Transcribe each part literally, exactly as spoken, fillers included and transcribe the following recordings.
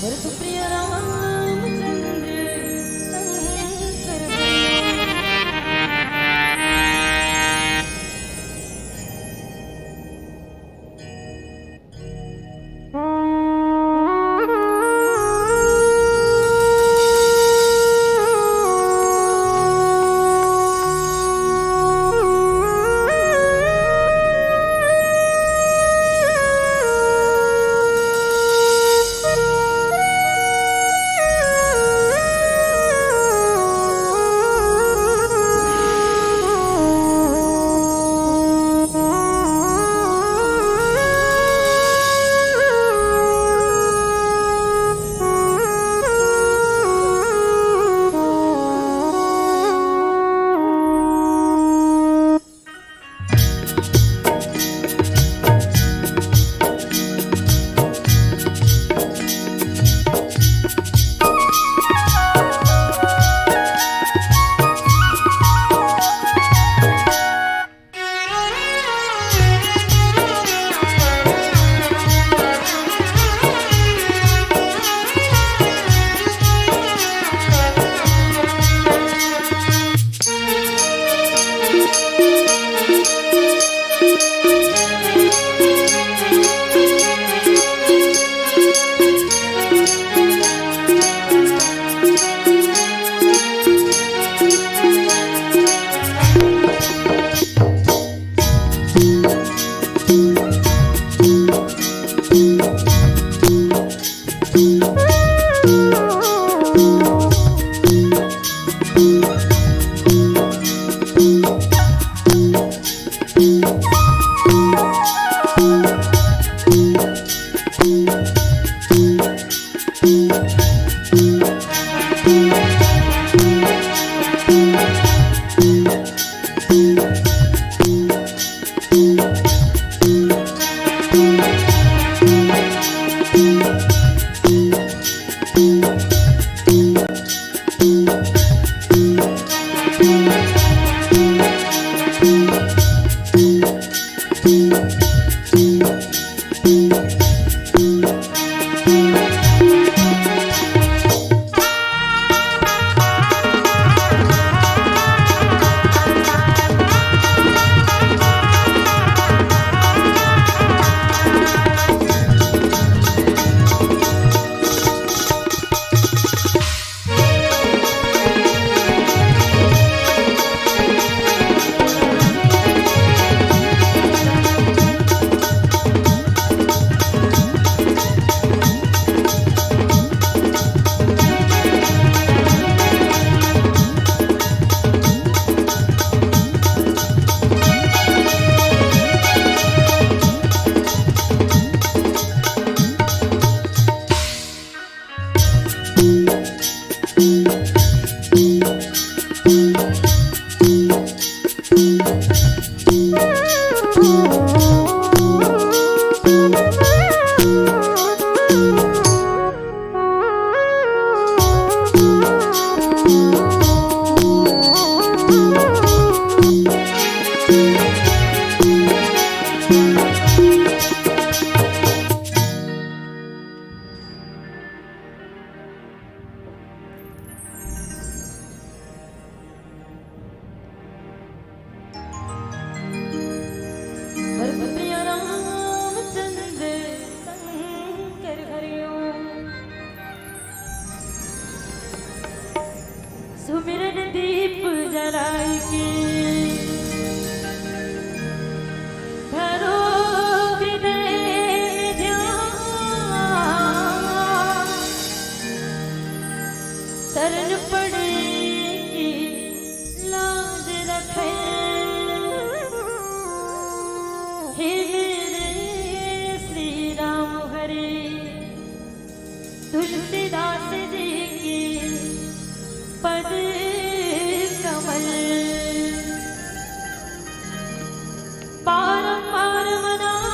प्रिय रामचंद्र शंकर। सुमिरन दीप जलाय के धरो हृदय में ध्यान। शरण पड़े की लाज रखे, हे मेरे श्री राम हरे। तुलसीदास जी की पद कमल। बारंबार मनाओ,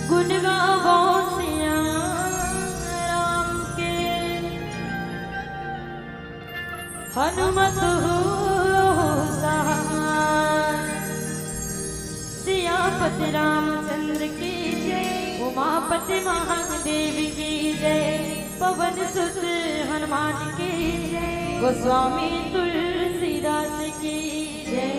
गुण गावो सिया राम के। हनुमत हो सहाय, सियापति रामचंद्र की उमापति महादेव की जय, पवन सुत हनुमान की जय, गोस्वामी तुलसीदास की जय।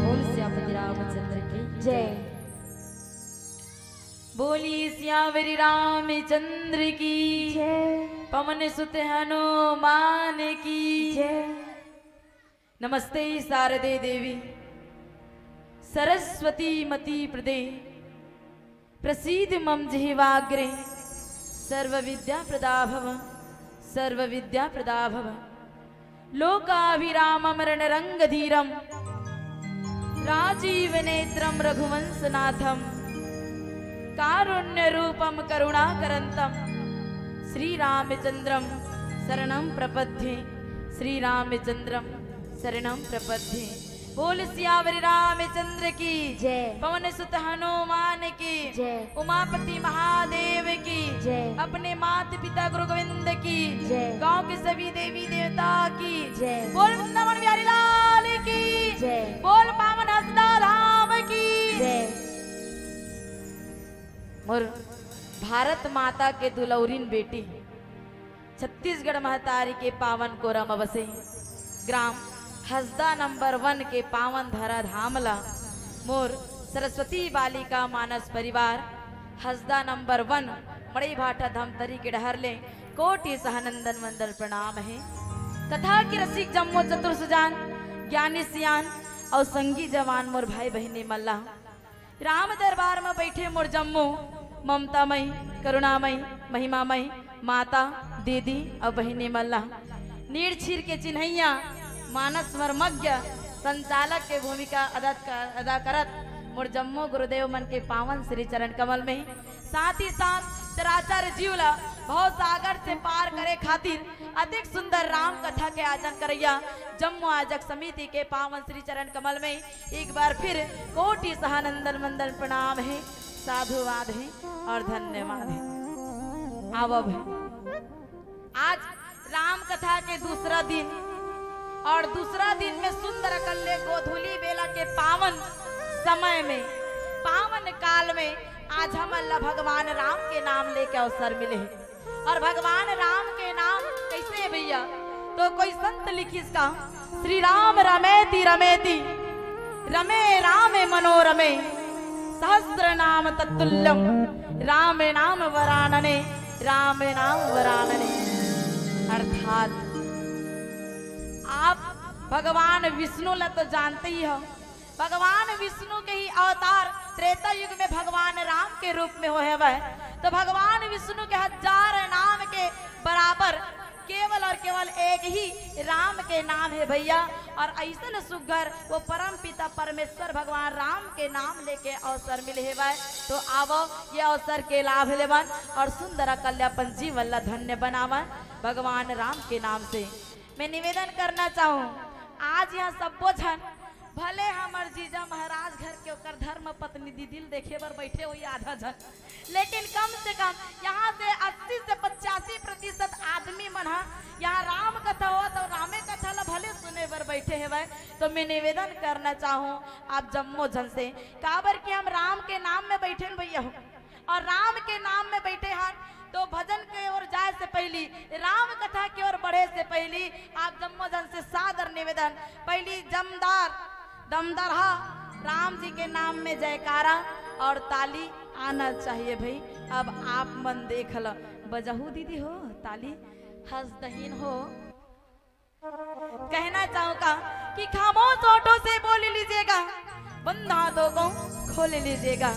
बोल सियापति रामचंद्र की जय। बोलिए सियावरी रामचंद्र की जय। पवन सुत हनुमान की जय। नमस्ते शारदे देवी सरस्वती मति प्रदे प्रसीद मम जिह्वाग्रे सर्व विद्या प्रदा भव सर्व विद्या प्रदा भव। लोकाभिरामं रणरंगधीरं राजीवनेत्रं रघुवंशनाथं कारुण्यरूपं करुणाकरन्तं श्रीरामचन्द्रं शरणं प्रपद्ये। श्रीरामचन्द्रं शरणं प्रपद्ये। बोल सियावर रामचंद्र की जय। पवन सुत हनुमान की जय। उमापति महादेव की जय। अपने माता पिता गुरु गोविंद की जय। गांव के सभी देवी देवता की जय। बोल वृंदावन बिहारी लाल की जय। बोल पावन हसदा धाम की जय। मोर भारत माता के दुलौरिन बेटी, छत्तीसगढ़ महतारी के पावन कोरा म बसे ग्राम हसदा नंबर वन के पावन धरा धाम ला मोर सरस्वती बालिका मानस परिवार हसदा नंबर वन मड़ई भाटा धमतरी के डहर ले कोटि सह नंदन वंदन प्रणाम हे। कथा के रसिक जम्मो चतुर सुजान, ज्ञानी सियान अउ संगी जवान मोर भाई बहिनी मन ला राम दरबार म बइठे मोर जम्मो ममतामयी, करुणामयी, महिमामयी माता, दीदी अउ बहिनी मन ला नीर छीर के चिन्हैया, मानस मर्मज्ञ, संचालक के भूमिका अदा कर, अदा करत मोर जम्मो गुरुदेव मन के पावन श्री चरण कमल में, साथ ही साथ चराचर जीव ला भव सागर से पार करे खातिर अतिक सुंदर राम कथा के आयोजन करैया जम्मो आयोजक समिति के पावन श्री चरण कमल में एक बार फिर कोटि सह नंदन वंदन प्रणाम हे, साधुवाद हे अउ धन्यवाद हे। आवव हे आज राम कथा के दूसरा दिन अउ दूसरा दिन में सुंदर कल्ले गोधूली बेला के पावन समय में, पावन काल में आज हमन ला भगवान राम के नाम लेके अवसर मिले हे। अउ भगवान राम के नाम कइसे हे भइया, तो कोई संत लिखिस का, श्री राम रमेति रमेति रमे रामे मनोरमे, सहस्र नाम तत्तुल्यम राम नाम वरानने, राम नाम वरानने। अर्थात आप भगवान विष्णु ला तो जानते ही हो, भगवान विष्णु के ही अवतार त्रेता युग में भगवान राम के रूप में होय हवय। तो भगवान विष्णु के हजार नाम के बराबर केवल अउ केवल एक ही राम के नाम हे भइया। अउ अइसन सुघर वो परम पिता परमेश्वर भगवान राम के नाम लेके अवसर मिले हवय। तो आवव, ये अवसर के लाभ लेवन अउ सुंदर कल्याण अपन जीवन ला धन्य बनावन भगवान राम के नाम से। मैं निवेदन करना चाहूँ, आज यहाँ सब्बो झन भले हमर जीजा महाराज घर के ओकर धर्म पत्नी दीदी ल देखे बर बइठे होही आधा झन, लेकिन कम से कम यहाँ से अस्सी से पचासी प्रतिशत आदमी मन ह यहाँ राम कथा होवत अउ रामे कथा ल भले सुने बर बइठे हवय। तो मैं निवेदन करना चाहूँ आप जम्मो झन से, काबर कि हम राम के नाम में बइठे हन भइया हो, अउ राम के नाम में बइठे हन, तो भजन के ओर जाए से पहिली, राम कथा के ओर बढ़े से पहिली, आप जम्मो झन से सादर निवेदन, पहिली जमदार दमदरहा राम जी के नाम में जयकारा अउ ताली आना चाहिए भई। अब आप मन देख ल, बजाहू दीदी हो ताली, हंस दहिन हो। कहना चाहूँ का कि खामोश होठों से बोल लीजिएगा, बंद हाथों को खोल लीजिएगा,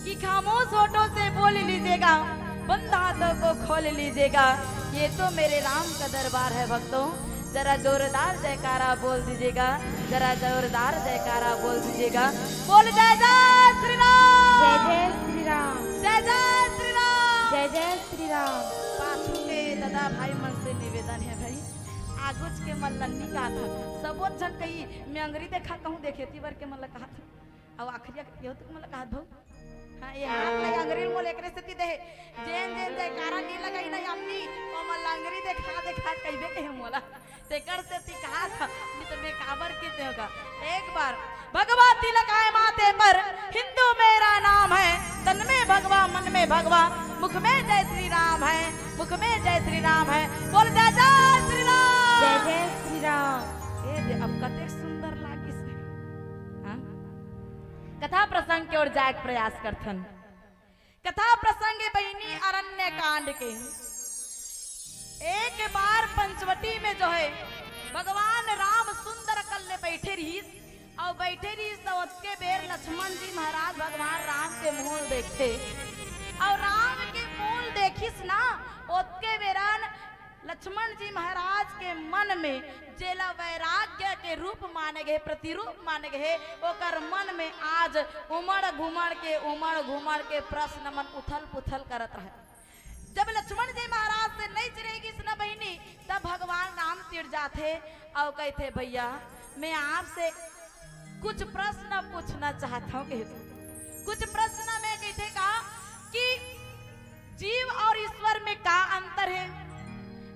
कि खामोश होठों से बोल लीजिएगा, बंद हाथों को खोल लीजिएगा। ये तो मेरे राम का दरबार है भक्तों, जरा जोरदार जयकारा बोल दीजिएगा, जरा जोरदार जयकारा बोल दीजिएगा। बोल जय जय श्री राम। जय जय श्री राम। जय जय श्री राम। जय जय श्री राम। पाछू के दादा भाई मन से निवेदन है भाई, आगुच के मन ल नी कहा था, सबो झन कही मैं अंगरी देखा कहूँ देखे ती बर के मन ल कहा था। अब आखिरी आखिरी हो तो मन ल कहा दो। हाँ, ये हाथ लगा अंगरी मोल एकरे सेती दे। जेन जेन जयकारा नी लगाई ना अम्मी, ओमन ल अंगरी देखा देखा कहिबे कहे मोला। तेकर सेती कहा था, नी तो मैं काबर के ते होगा। एक बार भगवा तिलक है माथे पर, हिंदू मेरा नाम है, तन में भगवा, मन में भगवा, मुख में जय श्री राम है, मुख में जय श्री राम है। बोल जय जय श्री राम। जय जय श्री राम। ए दे, अब कतेक सुंदर लागिस हे। हाँ? कथा प्रसंग के ओर जाए के प्रयास करथन। कथा प्रसंग हे बहिनी अरण्य कांड के। एक बार पंचवटी में जो है भगवान राम सुंदर कल ले बैठे रहिस, अउ बैठे रहिस त ओतके बेर लक्ष्मण जी महाराज भगवान राम के मुंह ल देखथे, अउ राम के मुंह ल देखिस ना, ओतके बेरन लक्ष्मण जी महाराज के मन में जेला वैराग्य के रूप माने गए, प्रतिरूप माने गए, ओकर मन में आज उमड़ घुमड़ के, उमड़ घुमड़ के प्रश्न मन उथल पुथल करत रहे। जब लक्ष्मण जी महाराज से नइ चिरई गिस न बहिनी, तब भगवान राम चिढ़ जाथे अउ कहिथे, "भैया, मैं आपसे कुछ प्रश्न पूछना चाहत हूँ कि कुछ प्रश्न में कहिथे का कि जीव और ईश्वर में का अंतर है,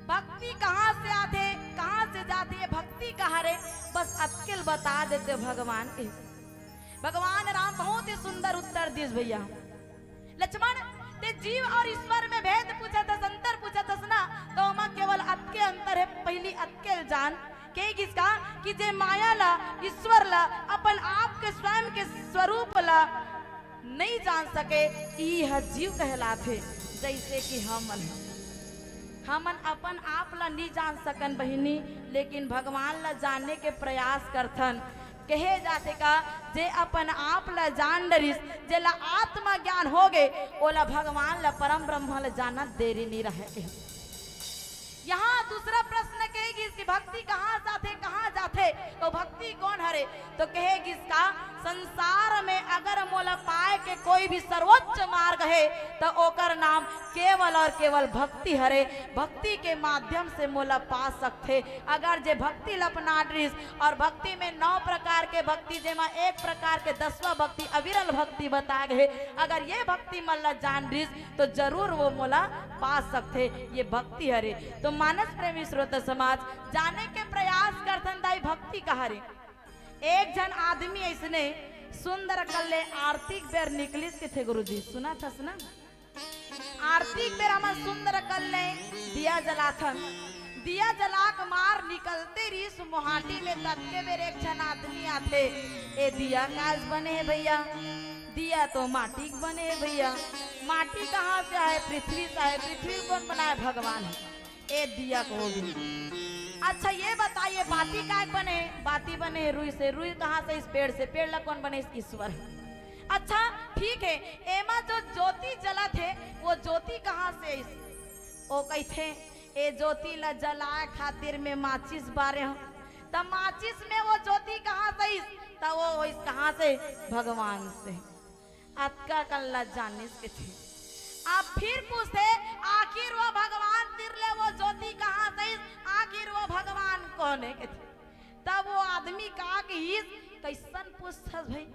भक्ति कहाँ से आथे, कहाँ से जाथे, ये भक्ति कहाँ रे, बस अतकेल बता देते भगवान के। भगवान राम बहुत ही सुंदर उत्तर दिस भैया। लक्ष्मण, ते जीव और ईश्वर में भेद पूछत हस, अंतर पूछत हस ना, तो ओमा केवल अतके अंतर है। पहली अतकेल जान, के गिस का कि जे माया ला, ईश्वर ला, अपन आप के स्वयं के स्वरूप ला नहीं जान सके, ई ह जीव कहलाथे। जैसे कि हमन, हमन अपन आप ला नहीं जान सकन बहिनी, लेकिन भगवान ला जाने के प्रयास करथन। कहे जाथे का, जे अपन आप ला जान डरिस, जेला आत्मज्ञान हो गे, ओला भगवान ला, परम ब्रह्म ला जानत देरी नहीं रहे। यहाँ दूसरा प्रश्न कहे गिस कि भक्ति कहाँ जाथे, कहाँ जाथे, तो भक्ति कौन हरे? तो कहे गिस का, संसार में अगर मोला पाए के कोई भी सर्वोच्च मार्ग है, तो ओकर नाम केवल और केवल भक्ति हरे। भक्ति के माध्यम से मोला पा सकथे। अगर जे भक्ति ल अपना डरिस, और भक्ति में नौ प्रकार के भक्ति, जेमा एक प्रकार के दसवां भक्ति अविरल भक्ति बता गे, अगर ये भक्ति मन ला जान डरिस, तो जरूर वो मोला पा सकथे। ये भक्ति हरे। तो मानस प्रेमी श्रोता समाज, जाने के प्रयास करथन दाई, भक्ति का हरे। एक झन आदमी ऐसने सुंदर कल्ले आरती के बेर निकलिस कथे गुरुजी, सुनत हस ना? आरती के बेर हमन सुंदर कल्ले दिया जलाथन। दिया जला के मार निकलते रिस मोहाटी में, ततके बेर एक झन आदमी आथे, "ए दिया कास बने हे भैया?" दिया तो माटी के बने हे भैया। माटी कहाँ से आए? पृथ्वी से आए। पृथ्वी कौन बनाए? भगवान है। ए दिया को भी। अच्छा ये बताइए, बाती काय बने? बाती बने हे रुई से। रुई कहाँ से? इस पेड़ से। पेड़ ला कौन बने? इस ईश्वर है। अच्छा ठीक है, एमा जो ज्योति जलत हे, वो ज्योति कहाँ से? इस, वो कहते, ए ज्योति ला जलाए खातिर में माचिस बारे हूँ। त माचिस में वो ज्योति कहाँ से? इस, त वो, वो इस कहाँ से? भगवान से। अतका कन ला जानिस कथे। अब फिर पूछथे, आखिर वो भगवान तीर ले वो ज्योति कहाँ से आइस? आखिर वो भगवान कौन है कथे। तब वो आदमी का कहिस, कैसन पूछथस भाई?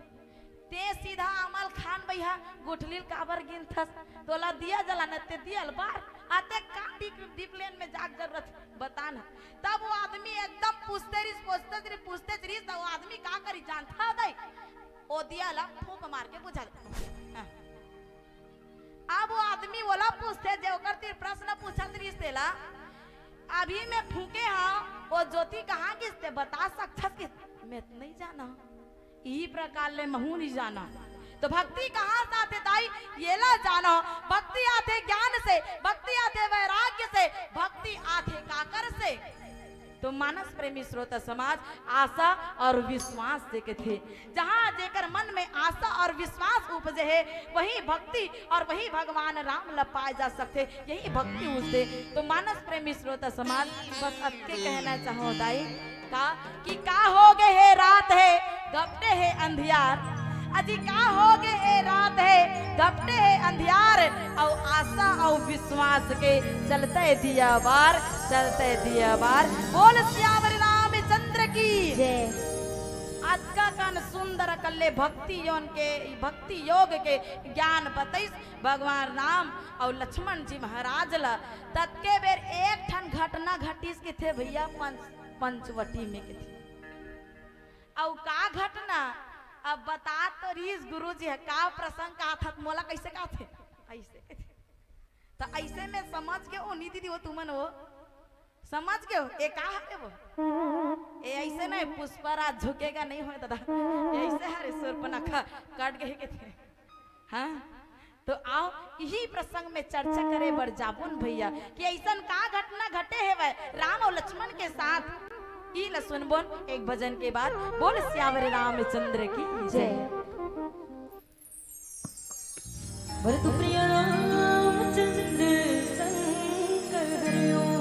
ते सीधा अमल खान भैया गुठली ल काबर गिनथस? तोला दिया जलाना, ते दिया ल बार। अते का डीप, डीप लेन में जाके जरूरत हे, बता ना। तब वो आदमी एकदम पूछते रिस, पूछते रिस, पूछते रिस, तब वो आदमी का करी जानथा दाई? ओ दिया ला फूंक मार के बुझा दे। हाँ। अब वो आदमी ओला पूछथे, जे ओकर तीर प्रश्न पूछत रिस तेला, अभी मैं फूंके हंव, ओ ज्योति कहाँ गिस ते बता सकथस कि? मैं तो नहीं जाना, इही प्रकार ले महू नहीं जाना। तो भक्ति कहाँ से आथे दाई? येला जानो, भक्ति आथे ज्ञान से, भक्ति आथे वैराग्य से, भक्ति आथे काकर से? तो मानस प्रेमी श्रोता समाज, आशा और विश्वास से कथे। जहाँ जेकर मन में आशा और विश्वास उपजे हे, वही भक्ति और वही भगवान राम ला पाए जा सकथे। यही भक्ति उपजे। तो मानस प्रेमी श्रोता समाज, बस अतके कहना चाहूँ दाई का कि का हो गे हे रात हे घपटे हे अंधियार, अजी का हो गे हे रात हे घपटे हे अंधियार, अउ आशा अउ विश्वास के चलते दिया बार, चलते दिया बार। बोल सियावर रामचंद्र की जय। अतका कन सुंदर कल्ले भक्ति योन के, भक्ति योग के ज्ञान बतइस भगवान राम अउ लक्ष्मण जी महाराज ला। ततके बेर एक ठन घटना घटिस कथे भैया पंच-, पंचवटी में कथे। अउ का घटना? अब बता तो रीस गुरुजी ह, का प्रसंग कहत हत, मोला कैसे कहत हे? ऐसे। त ऐसे में समझ के ओ नी दीदी, वो तुमन वो समझ के हो? ए का हरे वो? ए ऐसे नहीं, पुष्पराज झुकेगा नहीं होय दादा। ए ऐसे हरे सूर्पनखा कट गए के थे। हाँ, तो आओ, इही प्रसंग में चर्चा करे बर जाबोन भैया कि ऐसन का घटना घटे हेवय राम अउ लक्ष्मण के साथ। ई ल सुनबोन एक भजन के बाद। बोल सियावर रामचंद्र की जय। जय। बोल तू प्रिय रामचंद्र शंकर हरिओम।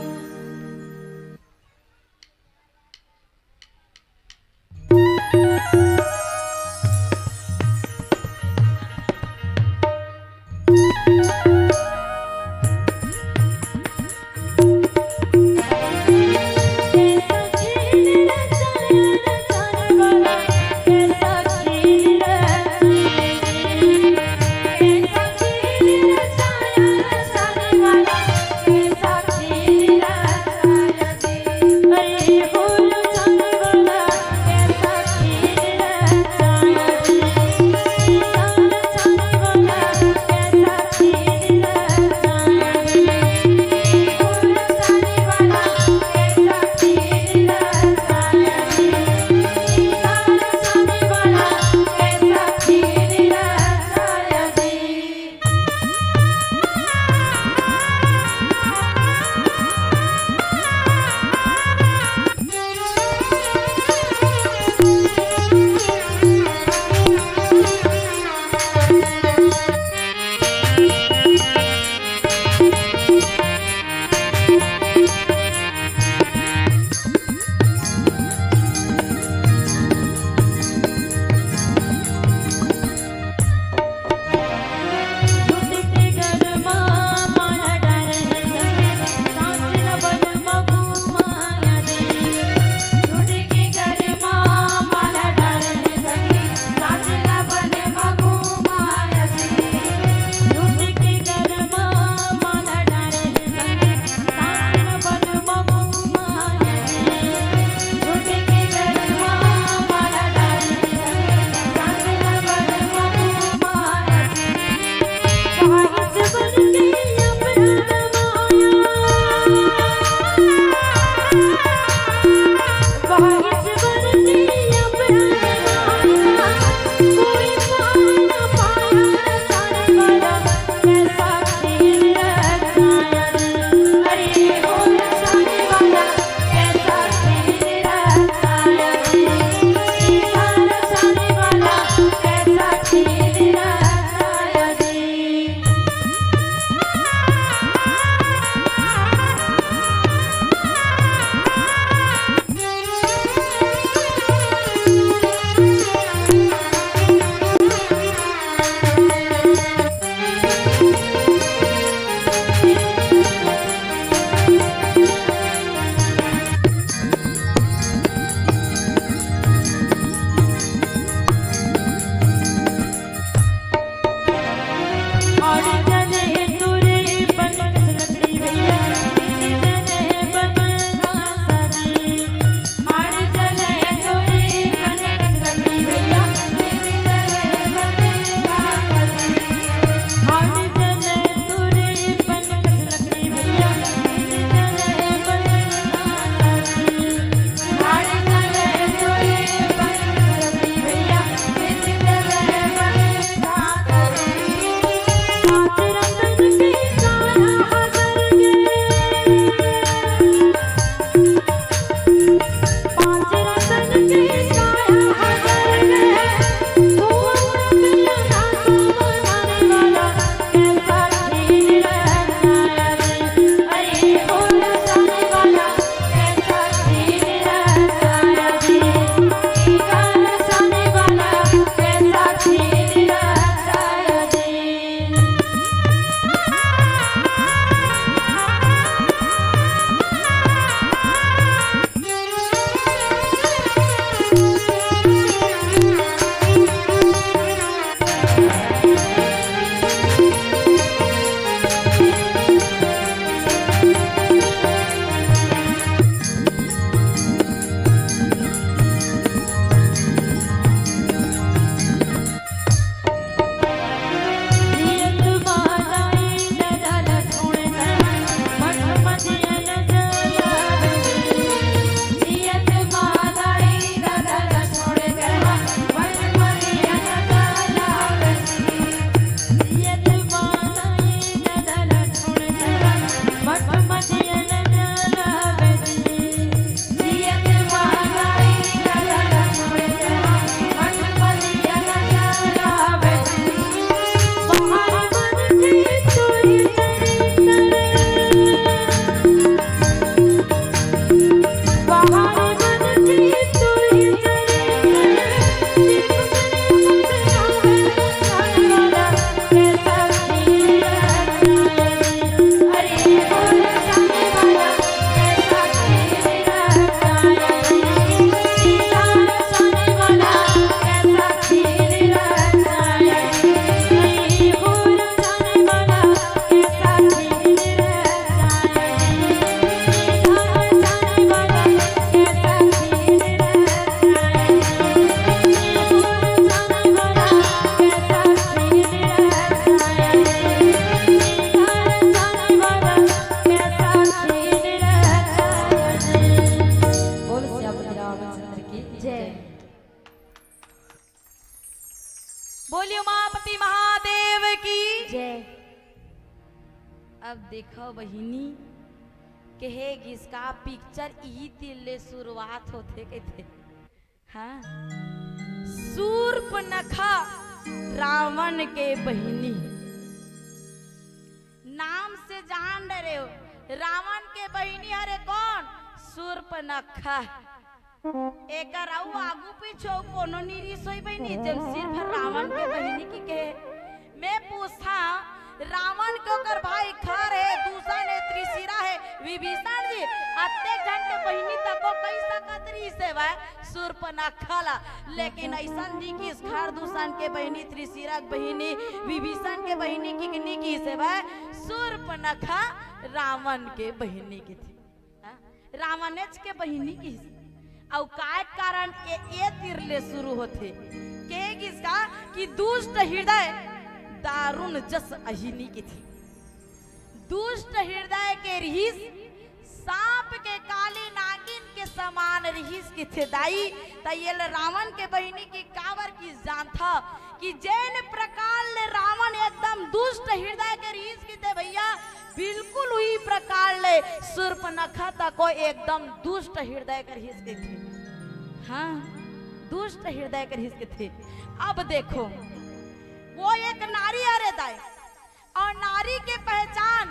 अब देखो बहिनी, कहे गिस का पिक्चर इही तीर ले शुरुआत होथे कहिथे। हाँ, सूर्पनखा रावण के बहिनी। नाम से जान डरे हो, रावण के बहिनी हरे कोन? सूर्पनखा। एकर अउ आगू पीछू अउ कोनो नइ रिहिस होही बहिनी, जेन सिर्फ रावण के बहिनी कहिके। मैं पूछथंव, रावण के ओकर भाई खर हे, दूषण हे, त्रिशिरा हे, विभीषण जी, अतेक झन के बहिनी तको कहि सकत रिहिस हे वह सूर्पनखा ला, लेकिन अइसन नइ किहिस खर दूषण के बहिनी, त्रिशिरा के बहिनी, विभीषण के बहिनी कहिके नइ किहिस हे वह सूर्पनखा रावण के बहिनी कहिथे। हाँ? रावणेच के बहिनी कहिस। अउ काय कारण ए, ए तीर ले शुरू होथे? कहे गिस का कि दुष्ट हृदय दारुण जस अहिनी कहिथे। दुष्ट हृदय के रिहिस, सांप के काली नागिन के समान रिहिस कहिथे दाई। त ये ल रावण के बहिनी कहि काबर किहिस जानथा कि जेन प्रकार ले रावण एकदम दुष्ट हृदय के रिहिस कहिथे भैया, बिल्कुल उही प्रकार ले सूर्पनखा तको एकदम दुष्ट हृदय के रिहिस कहिथे। हाँ, दुष्ट हृदय के रिहिस कहिथे। अब देखो, वो एक नारी हरे दाई, अउ नारी के पहचान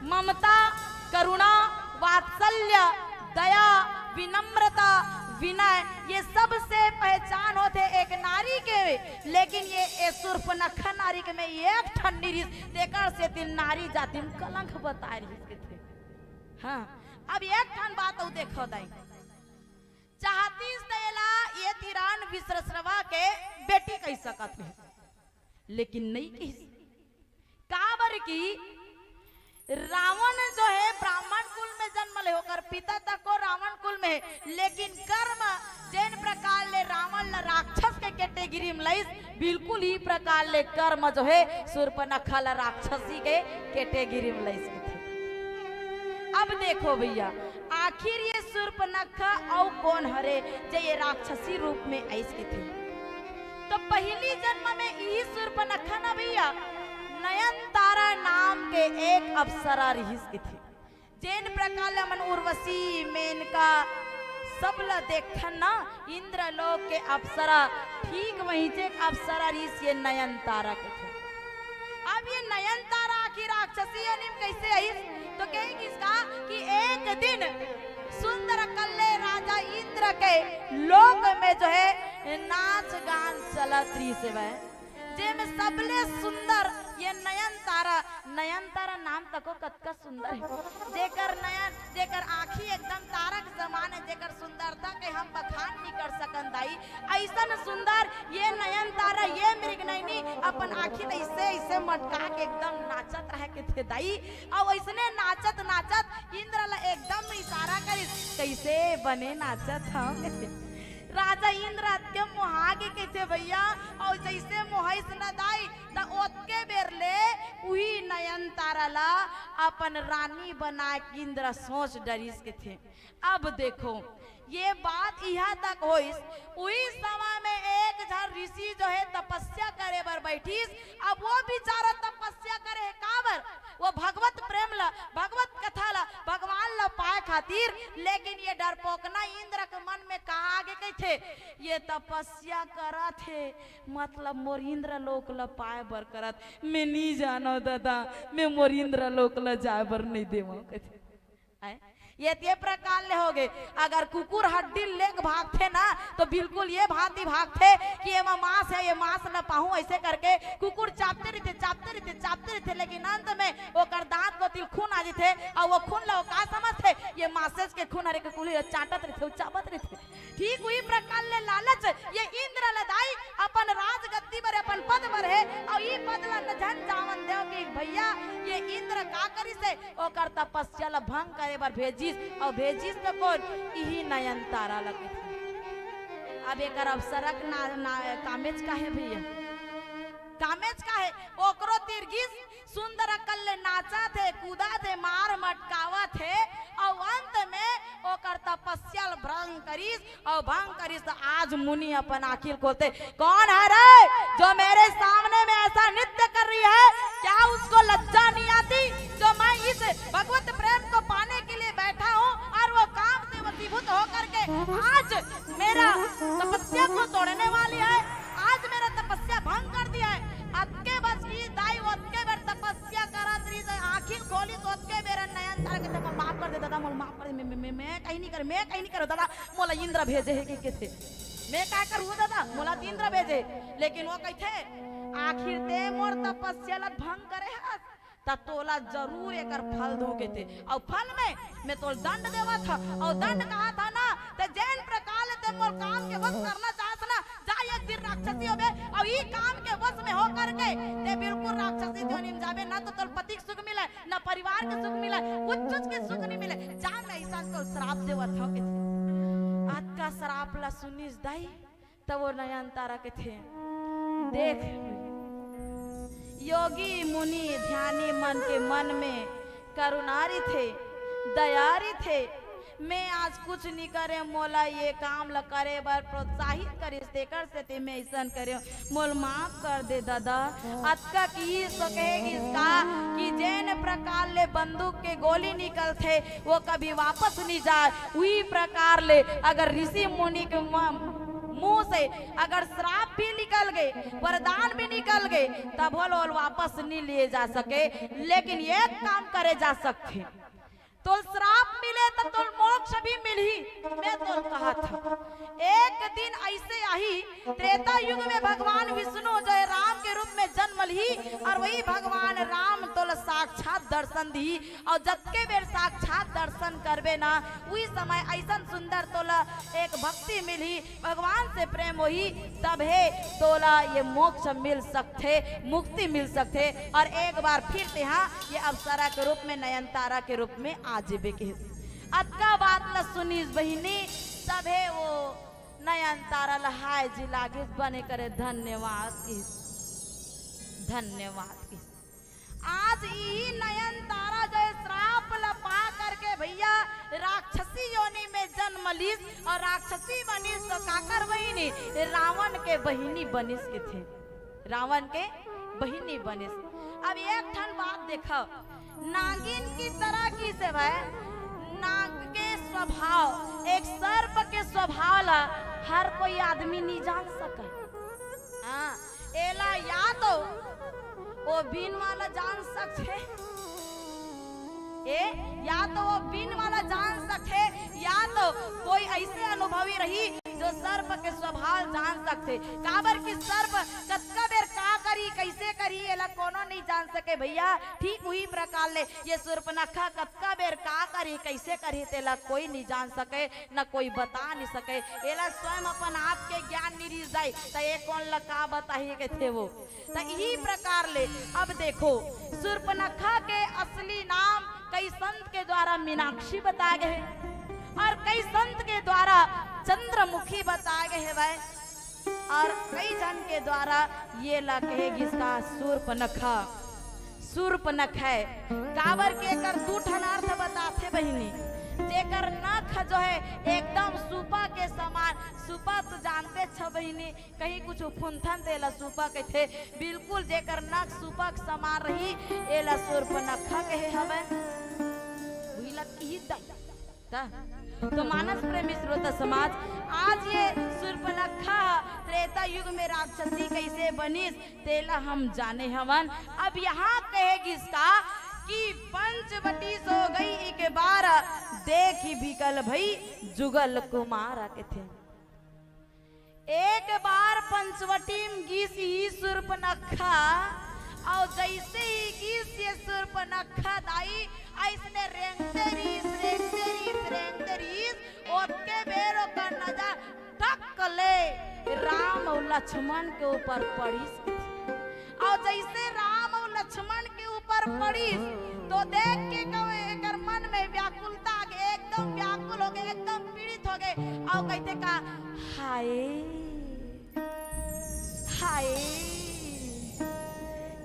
ममता, करुणा, वात्सल्य, दया, विनम्रता, विनय, ये सब से पहचान होथे एक नारी के। लेकिन ये, ये सूर्पनखा नारी के में एक ठन नइ रिहिस, तेकर सेती नारी जाति म कलंक बताय रिहिस कहिथे। हाँ, अब एक ठन बात अउ देखो दाई, चाहतिस त एला ये तिरान विश्रवा के बेटी कहि सकत रिहिस, लेकिन नइ किहिस। काबर कि रावण जो हे ब्राह्मण कुल में जन्म ले, ओकर पिता तको रावण कुल में हे, लेकिन कर्म जेन प्रकार ले रावण ला राक्षस के category में लइस, बिल्कुल ही प्रकार ले कर्म जो हे सूर्पनखा ला राक्षसी के category में लइस कहिथे। अब देखो भैया, आखिर ये सूर्पनखा अउ कोन हरे जे ये राक्षसी रूप में आइस कहिथे? तो पहिली जन्म में इही सूर्पनखा ना भैया, नयनतारा नाम के एक अप्सरा रिहिस कहिथे। जेन प्रकार ले हमन उर्वशी, मेनका, सब ल देखथन ना, इंद्रलोक के अप्सरा, ठीक वहींचे एक अप्सरा रिहिस ये नयनतारा कहिथे। अब ये नयनतारा आखिर राक्षसी योनि म कइसे आइस? तो कहे गिस का कि एक दिन सुंदर कल्ले राजा इंद्र के लोक में जो हे नाच गान चलत रिहिस हे वह, जेमे सबले सुंदर ये नयनतारा, नयनतारा नाम तको कतका सुंदर हे, जेकर नयन, जेकर आँखी एकदम तारा के समान हे, जेकर सुंदरता के हम बखान नइ कर सकन दाई। अइसन सुंदर ये नयनतारा, ये मृगनयनी अपन आँखी ल अइसे, अइसे मटका के एकदम नाचत रहे कहिथे दाई। अउ अइसने नाचत, नाचत इंद्र ल एकदम इशारा करिस, कइसे बने नाचत हव कहिथे। राजा इंद्र अतके मोहा गे कहिथे भैया, अउ जइसे मोहाइस न दाई, त ओतके बेर ले उही नयनतारा ला अपन रानी बना के इंद्र सोच डरिस कहिथे। अब देखो, ये बात इहाँ तक होइस, उही समय में एक झन ऋषि जो हे तपस्या करे बर बैठिस। अब वो बेचारा तपस्या करे हे काबर? वो भगवत प्रेम ला, भगवत कथा ला, भगवान ला पाए खातिर। लेकिन ये डरपोकना इंद्र के मन में का आगे कहिथे, ये तपस्या करत हे, मतलब मोर इंद्र लोक ला पाए बर करत। मैं नी जानव दादा, मैं मोर इंद्र लोक ला जाए बर नइ देवंव कहिथे। आय? ये ते प्रकार ले होगे। अगर कुकुर हड्डी लेके भागथे ना, तो बिल्कुल ये भांति भागथे कि एमा मांस हे, ये मांस न पाहूं, अइसे करके कुकुर चाबते रहिथे, चाबते रहिथे, चाबते रहिथे, लेकिन अंत में ओकर दांत कोती ले खून आ जथे, अउ वो खून ला वो का समझथे, ये मांसेच के खून हरे के कुली ला चाटत रहिथे, अउ चाबत रहिथे। ठीक उही प्रकार ले लालच ये इंद्र ल दाई अपन राजगद्दी बर, अपन पद बर हे, अउ ई पद ल न झन जावन देव कि भैया ये इंद्र का करिस हे, ओकर तपस्या ल भंग करे बर भेजिस, अउ भेजिस त कोन? इही नयनतारा ल कहिथे। अब एकर अप्सरा के ना, ना, कामेच का हे भैया, कामेच का हे, ओकरो तीर गिस, सुंदर अकल ले नाचत हे, कूदत हे, मार मटकावत हे, अउ अंत में ओकर तपस्या ल भंग करिस, अउ भंग करिस त आज मुनि अपन आँखी ल खोलथे, कौन है रे जो मेरे सामने में ऐसा नृत्य कर रही है? क्या उसको लज्जा नहीं आती जो मैं माफ कर दे, मैं, मैं, मैं, मैं कहीं नहीं करे, मैं कहीं नहीं करे दादा, मोला इंद्र भेजे हे कहिके थे। मैं का करूँ दादा, मोला तो इंद्र भेजे। लेकिन वो कहिथे, आखिर ते मोर तपस्या ला भंग करे हस, त तोला जरूर एकर फल दूँ कहिथे। अउ फल में मैं तोला दंड देवत हँव, अउ दंड कहत हँव ना, ते जेन प्रकार ले ते मोर काम के वश करना चाहस ना, जा एक दिन राक्षसी होबे, अउ ई काम के वश में हो करके ते बिल्कुल राक्षसी योनि में जाबे, ना तो तोर पति के सुख मिले, ना परिवार के सुख मिले, कुछ के सुख नहीं मिले। जा मैं अइसन तोला श्राप देवत हँव कहिथे। अतका श्राप ला सुनिस दाई, तब वो नयनतारा कहिथे, देख, योगी मुनि ध्यानी मन के मन में करुणा रहिथे, दया रहिथे। मैं आज कुछ नहीं करे, मोला ये काम ला करे बर प्रोत्साहित करिस, तेकर सेती मैं अइसन करे हँव। मोला माफ कर दे दादा। अतका किहिस तो कहे गिस का कि जेन प्रकार ले बंदूक के गोली निकलथे, वो कभी वापस नहीं जाए, उही प्रकार ले अगर ऋषि मुनि के म-, मुँह से अगर श्राप भी निकल गे, वरदान भी निकल गे, तभो ल ओला वापस नहीं लिए जा सके। लेकिन एक काम करे जा सकथे, तोला श्राप मिले त तोला मोक्ष भी मिलही। मैं तोला कहत हँव, एक दिन अइसे आही, त्रेता युग में भगवान विष्णु जो है राम के रूप में जन्म लिही, अउ वही भगवान राम तोला साक्षात दर्शन दिही, अउ जतके बेर साक्षात दर्शन करबे ना, उही समय अइसन सुंदर तोला एक भक्ति मिलही, भगवान से प्रेम होही, तभे तोला ये मोक्ष मिल सकथे, मुक्ति मिल सकथे। अउ एक बार फिर तेहा ये अप्सरा के रूप में, नयनतारा के रूप में आ जेबे कहिस। अतका बात ला सुनिस बहिनी, तभे वो नयनतारा ला हाय जी लागिस, बने करे धन्यवाद कहिस, धन्यवाद कहिस। आज इही नयनतारा जो है श्राप ला पा करके भैया राक्षसी योनि में जन्म लिस अउ राक्षसी बनिस तो काकर बहिनी? रावण के बहिनी बनिस कहिथे, रावण के बहिनी बनिस। अब एक ठन बात देखव, नागिन की तरह कहिसे भाई, नाग के स्वभाव, एक सर्प के स्वभाव ला हर कोई आदमी नहीं जान सके। हाँ, एला या तो वो बीन वाला जान सकथे, ए, या तो वो बीन वाला जान सकथे, या तो कोई अइसे अनुभवी रही जो सर्प के स्वभाव जान सकथे। काबर कि सर्प कतका बेर का करही, कइसे करही, एला कोनो नहीं जान सके भैया। ठीक उही प्रकार ले ये सूर्पनखा कतका बेर का करही, कइसे करही, तेला कोई नहीं जान सके। न कोई बता नहीं सके, एला स्वयं अपन आप के ज्ञान नहीं रहि जाए, त ये कोन ला का बताही कहिथे वो। त इही प्रकार ले अब देखो, सूर्पनखा के असली नाम कई संत के द्वारा मीनाक्षी बताए गए हे अउ कई संत के द्वारा चंद्रमुखी बताए गए हे भाई, अउ कई झन के द्वारा ये ला कहे गिस का सूर्पनखा। सूर्पनखा, काबर के एकर दू ठन अर्थ बताथे बहिनी। जेकर नख जो है एकदम सुपा के समान, सुपा तो जानते छ बहिनी, कहीं कुछ फुनथन तेला सुपा कहिथे। बिल्कुल जेकर नख सुपा के समान रही, एला सूर्पनखा कहे हवय। उही ला इही द-, त, तो मानस प्रेमी श्रोता समाज, आज ये सूर्पनखा त्रेता युग में राक्षसी कइसे बनिस, तेला हम जाने हवन। अब यहाँ कहे गिस का कि पंचवटी सो गई एक बार, देखि बिकल भई जुगल कुमार कहिथे। एक बार पंचवटी में गिस ही सूर्पनखा, अउ जइसे ही गिस ये सूर्पनखा दाई, अइसने रेंगते रिहिस, रेंगते रिहिस, रेंगते रिहिस, ओतके बेर ओकर नजर टक ले राम अउ लक्ष्मण के ऊपर पड़िस। अउ जइसे राम अउ लक्ष्मण के ऊपर पड़िस, तो देख के कहूँ एकर मन में व्याकुलता आ गे, एकदम व्याकुल हो गे, एकदम पीड़ित हो गे। अउ कहिथे का, हाय, हाय,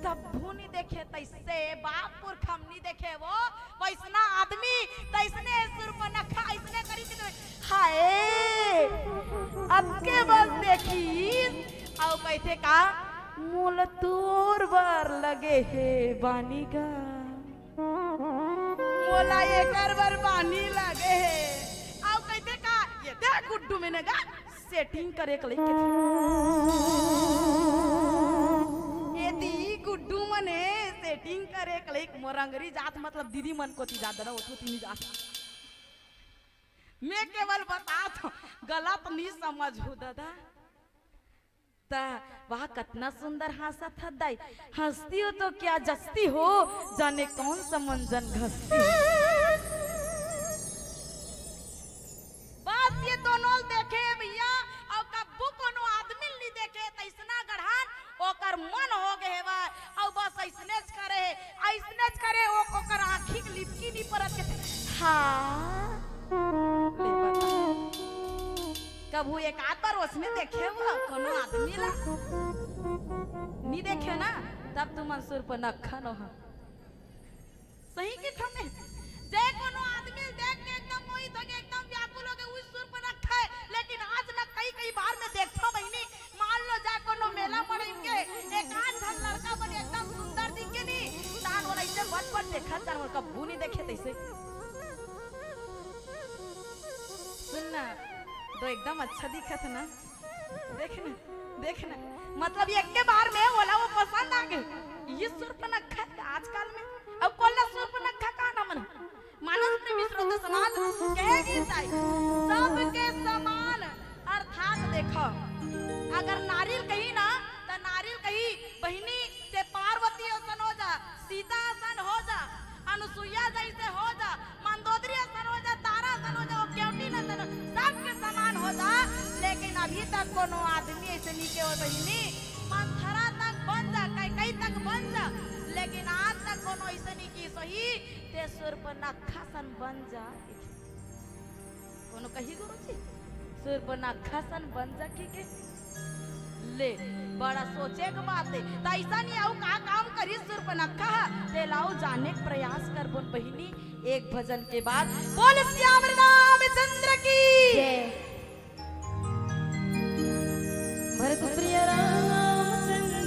कभू नहीं देखे तइसे, बाप पुरख हम नहीं देखे वो, वइसना आदमी, तइसने सूर्पनखा, अइसने करिस के, हाय, अतके बस देखिस, अउ कहिथे का, मोला तोर बर लगे हे बानी गा, मोला एकर बर बानी लगे हे। अउ कहिथे का, ये देख गुड्डू में ने गा, setting करे के लइक कथे। ए दी गुड्डू मने setting करे के लइक, मोर अंगरी जात मतलब दीदी मन कोती जात ना, ओतको तीनी जात। मैं केवल बतात हूँ, गलत नहीं समझहू दादा। त वाह, कतना सुंदर हंसत ह दाई। हंसती हो तो क्या जचती हो, जाने कौन सा मंजन घसती हो। बस ये दोनों ल देखे हे भैया, अउ कब्बू कोनो आदमी ल नहीं देखे, तइसना गढ़न ओकर मन हो गए हेवय, अउ बस अइसनेच करे हे, अइसनेच करे, ओ, ओकर आँखी के लिपकी नहीं परत के। हाँ। ले बता। कभू एक आध बार ओसने देखे हो कोनो आदमी ला? नहीं देखे ना, तब तुमन सुर्पनखा नो हा। सही के थमे, जे कोनो आदमी देख के एकदम मोहित हो गए, एकदम व्याकुल हो गए, उस सुर्पनखा हे। लेकिन आज ना कई कई बार मैं देखता हूँ बहिनी, मान लो जा कोनो मेला पड़े के, एक आध झन लड़का मन एकदम सुंदर दिखे नहीं, तान वाला इसे बट बट देखा, तान वाला कभू नहीं देखे तइसे। सुन ना, तो एकदम अच्छा दिखत ना। देख ना, देख ना, मतलब एक के बार में ओला वो पसंद आ गए। ये सुर्पनखा हे आजकल में, अब कोला सुर्पनखा का नाम ना? मानस प्रेमी श्रोता समाज कहे गीत आए, सबके समान अर्थात देखो, अगर नारियल कही ना, त नारियल कही, बहिनी, ते पार्वती असन हो जा, सीता असन हो जा, अनुसुईया जइसे हो जा, मंदोदरी असन हो जा, तारा असन हो जा, वो केवटी न असन हो, सबके समान हो जा। लेकिन अभी तक कोनो आदमी अइसे नहीं के हो बहिनी, मंथरा तक बन जा, कैकई तक बन जा, लेकिन आज तक कोनो अइसे नहीं की सही, ते सुर्पनखा सन बन जा। कोनो कही गुरुजी, सुर्पनखा सन बन जा की के? ले, बड़ा सोचे के बात हे। त अइसा नहीं आऊ का काम करी सुर्पनखा ह? ते लाऊ जाने के प्रयास करबोन बहिनी, एक भजन के बाद। बोल सियावर रामचंद्र की। जय। भरत प्रिय रामचंद्र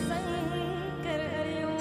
शंकर हरिओम।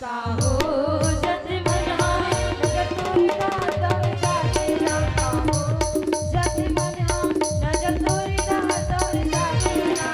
काहो जति मन हा नजर तोरी दा तब जाके ना, काहो जति मन हा नजर तोरी दा तब जाके ना।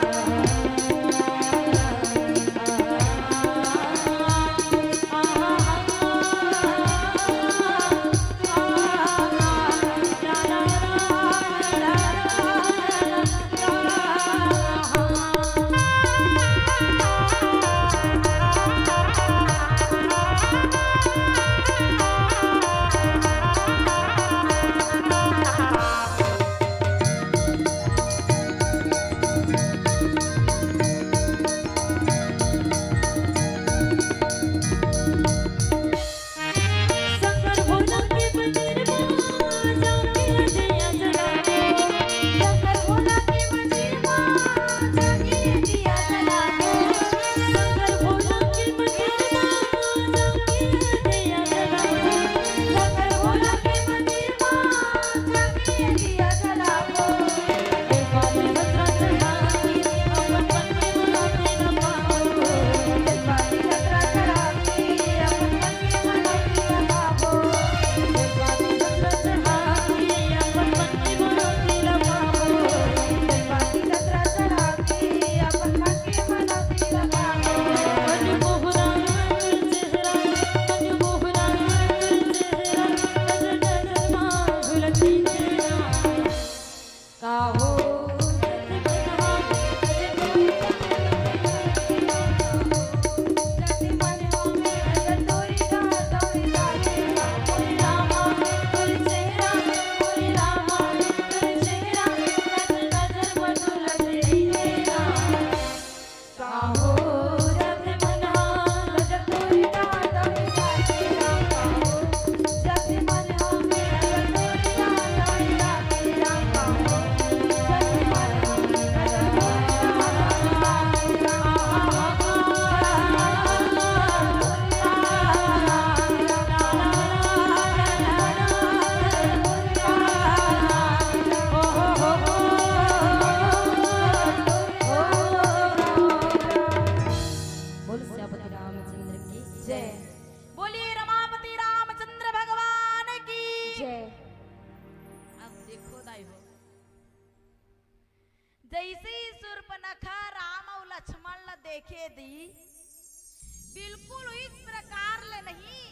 बोल सियापति रामचंद्र की जय। बोलिए रमापति रामचंद्र भगवान की जय। अब देखो दाई हो, जैसे ही सूर्पनखा राम अउ लक्ष्मण ला देखे दी, बिल्कुल इस प्रकार ले नहीं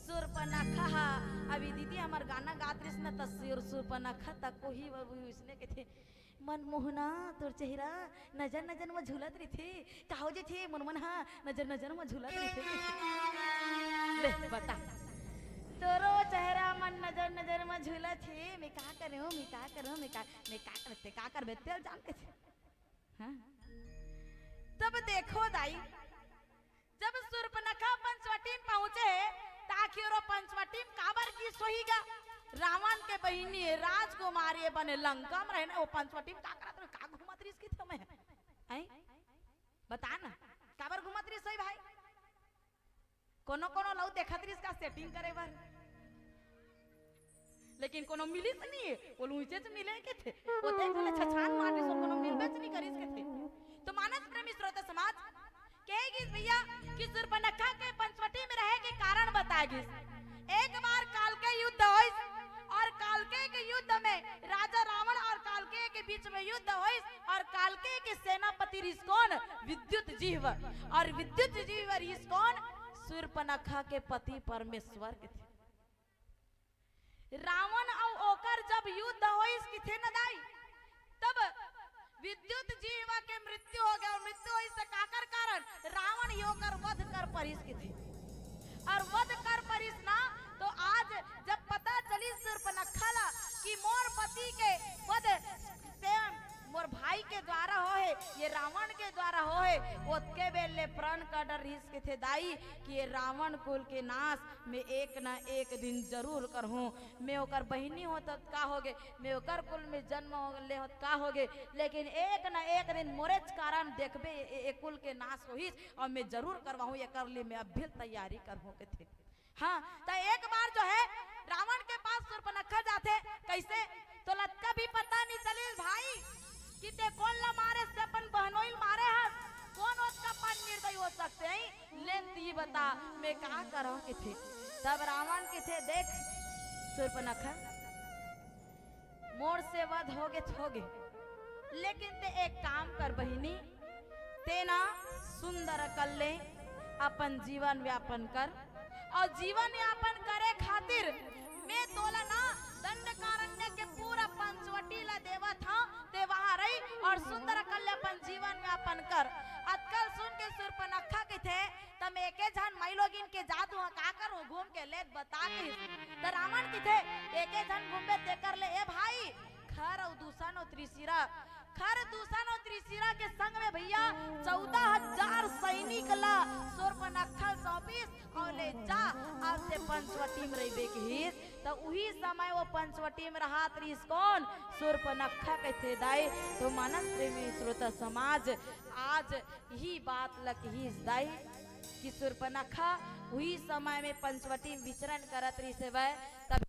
सूर्पनखा हा। अभी दीदी हमर गाना गात रहिस न, त सूर-, सूर्पनखा तक को ही वो इसने कथे, "मनमोहना, तोर चेहरा नजर नजर म झूलत रहिथे, काहो जे थे मोर मन हा नजर नजर म झूलत रहिथे।" ले बता, तोरो चेहरा मन नजर नजर म झूलत हे, मैं का करूं, मैं का करूं, मैं का, मैं का करते, का करबे, तेल जान के थे। हाँ? तब देखो दाई, जब सूर्पनखा पंचवटी में पहुंचे हे, त आखिर वो पंचवटी में काबर गिस होही गा? रावण के बहिनी हे, राजकुमारी हे, बने लंका में रहे ना, वो पंचवटी में का करत रहे, का घूमत रहिस कथे मैं? हैं? बता ना, काबर घूमत रहिस होही भाई? कोनो कोनो लउ देखत रहिस का setting करे बर, लेकिन कोनो मिलिस नहीं हे, वो लुइचेच मिले कथे, ओते कोले छछान मारिस अउ कोनो मिलबेच नहीं करिस कथे। तो मानस प्रेमी श्रोता समाज, कहे गिस भैया कि सूर्पनखा के पंचवटी में रहे के कारण बताए गिस। एक बार कालके युद्ध होइस अउ कालके के युद्ध में राजा रावण अउ कालके के बीच में युद्ध होइस अउ कालके के सेनापति रहिस कोन? विद्युत जिह्व। अउ विद्युत जिह्व रहिस कोन? सूर्पनखा के पति परमेश्वर कथे। रावण अउ ओकर जब युद्ध होइस कथे न दाई, तब विद्युत जिह्व के मृत्यु हो गे। अउ मृत्यु होइस त काकर कारण? रावण ही ओकर वध कर परिस कथे। अउ वध कर परिस ना, तो आज जब पता चलिस सूर्पनखा ला कि मोर पति के वध ते मोर भाई के द्वारा होहे, ये रावण के द्वारा होहे, ओतके बेर ले प्रण कर डरिस कथे दाई कि ये रावण कुल के नाश मैं एक न एक दिन जरूर करहूं। मैं ओकर बहिनी होत त का होगे, मैं ओकर कुल में जन्म हो, ले होत का होगे, लेकिन एक न एक दिन मोरेच कारण देखबे, ए, ए कुल के नाश होइस अउ मैं जरूर करवाहूं, एकर लिए मैं अभी तैयारी करहूं कथे। हाँ, त एक बार जो है रावण के पास सूर्पनखा जाथे, कइसे? तो लतका भी पता नहीं चलिस भाई कि ते कोन ला मारे, से अपन बहनोई ल मारे हस, कोन ओतका अपन निर्दयी हो सकथे, हैं? लेन ती बता, मैं का करव कथे। तब रावण कथे, देख सुर्पनखा, मोर से वध होगे त होगे, लेकिन ते एक काम कर बहिनी, ते ना सुंदर अकन ले अपन जीवन यापन कर, अउ जीवन यापन करे खातिर मैं तोला ना दंडकारण्य के पूरा पंचवटी ला देवत हंव, ते वहां रही अउ सुंदर अकन ले अपन जीवन यापन कर। अतका ल सुन के सुर्पनखा कथे, त मैं एके झन माईलोगिन के जात हंव, का करहूं घूम के, ले त बता कहिस। त रावण कथे, एके झन घूमबे तेकर ले ए भाई, खर अउ दूषण अउ त्रिशिरा, खर दूषण अउ त्रिशिरा के संग में भइया चौदह हजार सैनिक ला सुर्पनखा ल सौंपिस अउ ले जा, अब ते पंचवटी में रहिबे कहिस। त उही समय ओ पंचवटी में रहत रहिस कोन? सुर्पनखा कथे दाई। तो मानस प्रेमी श्रोता समाज, आज इही बात ल कहिस दाई कि सुर्पनखा उही समय में पंचवटी में विचरण करत रहिस हवय, तब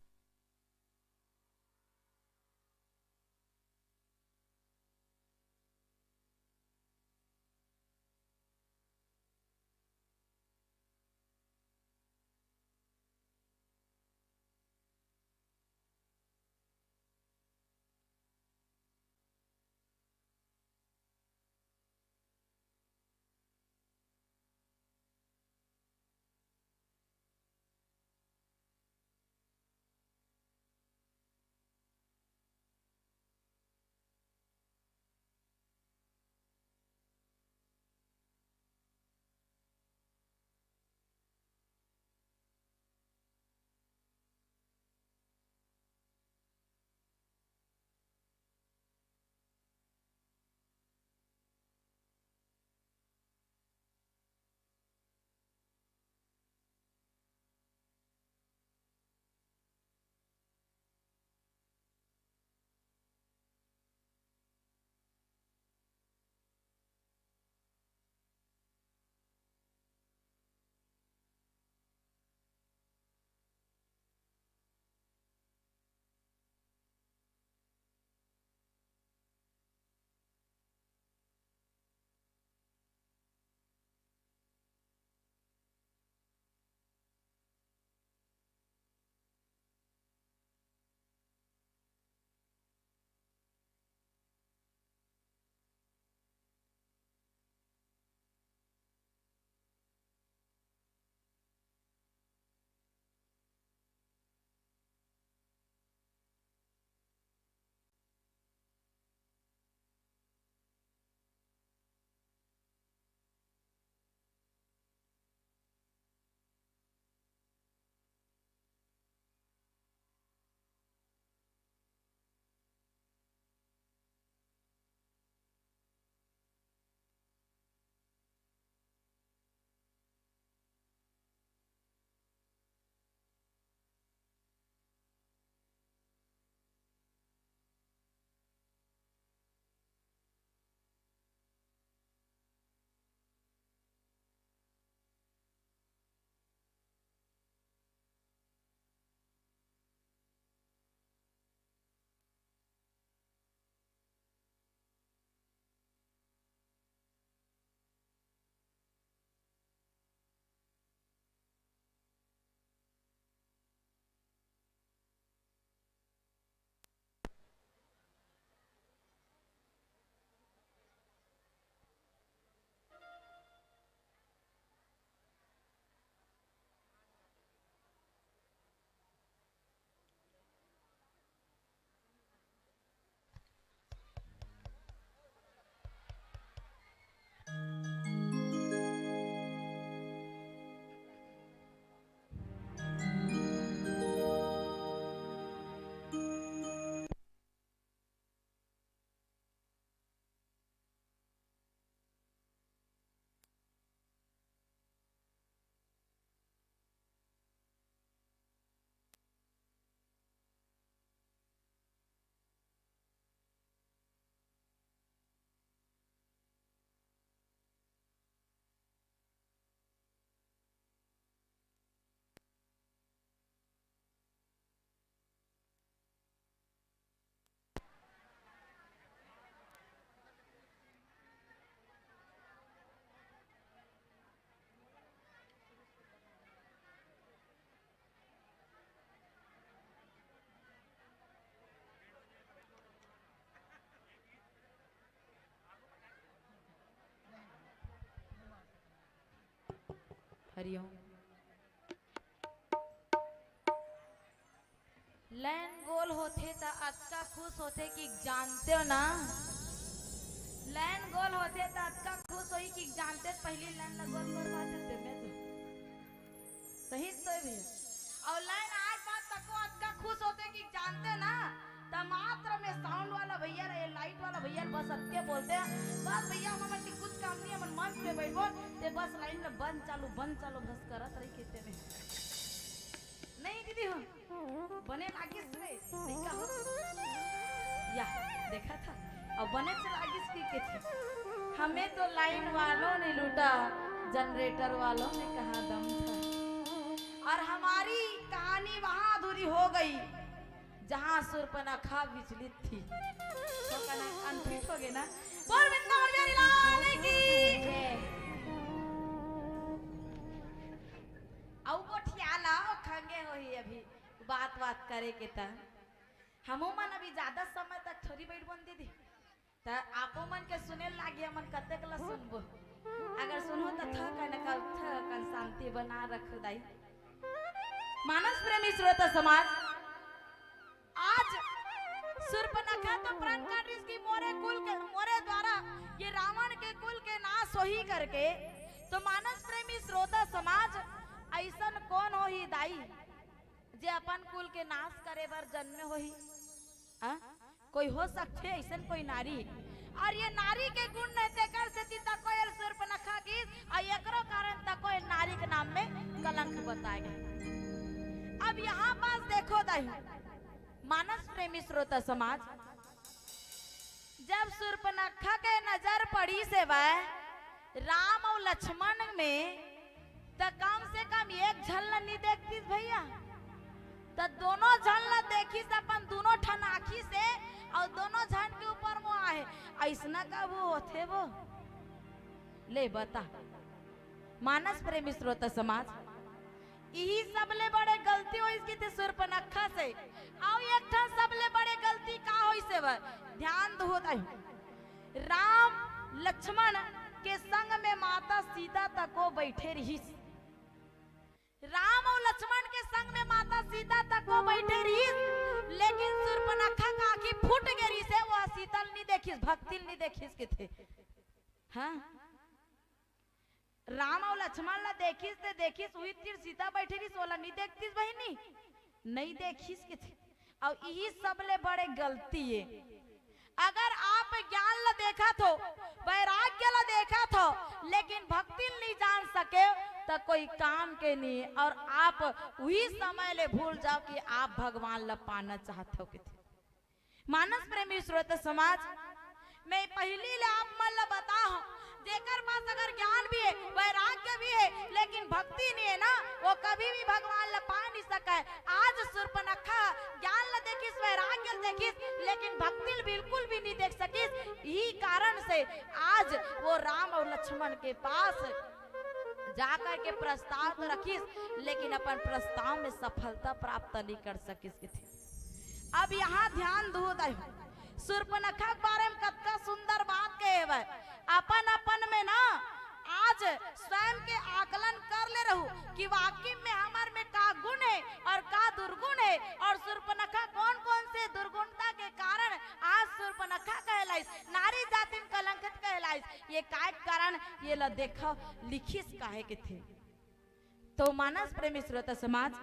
हरिओम। लाइन गोल होथे त अतका खुश होथे कि जानते हो ना, लाइन गोल होथे त अतका खुश होही कि जानते पहली लाइन ला गोल करवा देते मैं तो। सही तो है भैया। और लाइन आए बाद तको अतका खुश होथे कि जानते ना, त मात्र में साउंड वाला भैया रहे, लाइट वाला भैया बस अतके बोलते हैं, "बस भैया, हमन के कुछ काम नहीं, हमन मंच पे बैठबो, ते बस लाइन में बंद चालू, बंद चालू बस करत रही," कहते में। नहीं दीदी हो, बने लागिस रे, लइका हो। या, देखा था, अब बने से लागिस की कहते। हमें तो लाइन वालों ने लूटा, जनरेटर वालों में कहाँ दम था। और हमारी कहानी वहाँ अधूरी हो गई, जहाँ सूर्पनखा विचलित थी। तो कना अनफिट हो गए ना। बोल वृंदावन बिहारी लाल की। अउ गोठिया ला, ओ खंगे होही अभी बात बात करे के त। हमू मन अभी ज्यादा समय तक थोड़ी बैठबोन दीदी। त आपो मन के सुने लागी, हमन कतेक ला सुनबो। अगर सुनहू त थकन का थकन शांति बना रखहू दाई। मानस प्रेमी श्रोता समाज, आज सूर्पनखा तो प्रण काट रहिस कि मोरे कुल के, मोरे द्वारा ये रावण के कुल के नाश होही करके। तो मानस प्रेमी श्रोता समाज, अइसन कौन होही दाई जे अपन कुल के नाश करे बर जन्मे होही? हाँ? कोई हो सकथे अइसन कोई नारी? और ये नारी के गुण नहीं, तेकर सेती तको एला सूर्पनखा किहिस, और एकरो कारण तको ए नारी के नाम में कलंक बताए गए। अब यहाँ पास देखो दाई, मानस प्रेमी श्रोता समाज, जब सूर्पनखा के नजर पड़िस हे वह राम अउ लक्ष्मण में, त कम से कम एक झन ला नी देखतिस भैया, त दोनों झन ला देखिस अपन दोनों ठन आँखी से, अउ दोनों झन के ऊपर मोह आहे। अइसना कभू होथे वो? ले बता, मानस प्रेमी श्रोता समाज, इही सबले बड़े गलती होइस कथे सूर्पनखा से। अउ एक ठन सबले बड़े गलती का होइस हे बर? ध्यान दो दाई। राम लक्ष्मण के संग में माता सीता तको बैठे रहिस। राम अउ लक्ष्मण के संग में माता सीता तको बैठे रहिस, लेकिन सूर्पनखा का आँखी फूट गे रहिस हे, वो सीता ल नी देखिस, भक्ति ल नी देखिस कथे। हाँ, राम अउ लक्ष्मण ला देखिस ते देखिस, उही तीर सीता बैठे रहिस, ओला नी देखतिस बहिनी, नी देखिस कथे। अउ इही सबले बड़े गलती ए। अगर आप ज्ञान ला देखत हो, वैराग्य ला देखत हो, लेकिन भक्ति ला नी जान सके, त कोई काम के नी। अउ आप उही समय ले भूल जाओ कि आप भगवान ला पाना चाहत हो कथे। मानस प्रेमी श्रोता समाज, मैं पहिली ले आप मन ल बताहूं, जेकर पास अगर ज्ञान भी हे, वैराग्य भी हे, लेकिन भक्ति नहीं हे ना, वो कभी भी भगवान ल पा नहीं सकय। आज सूर्पनखा ज्ञान ल देखिस, वैराग्य ल देखिस, लेकिन भक्ति ल बिल्कुल भी नहीं देख सकिस। यही कारण से आज वो राम अउ लक्ष्मण के पास जाकर के प्रस्ताव तो रखिस, लेकिन अपन प्रस्ताव में सफलता प्राप्त नहीं कर सकिस कथे। अब यहाँ ध्यान दो दाई, सूर्पनखा के बारे में कतका सुंदर बात कहे हवय। अपन अपन में ना आज स्वयं के आकलन कर ले रहू कि वाकई में हमर में का गुण हे अउ का दुर्गुण हे, अउ सूर्पनखा कौन कौन से दुर्गुणता के कारण आज सूर्पनखा कहलाइस, नारी जाति में कलंकित कहलाइस। ये काय कारण, ये ला देखो लिखिस काहे कथे। तो मानस प्रेमी श्रोता समाज,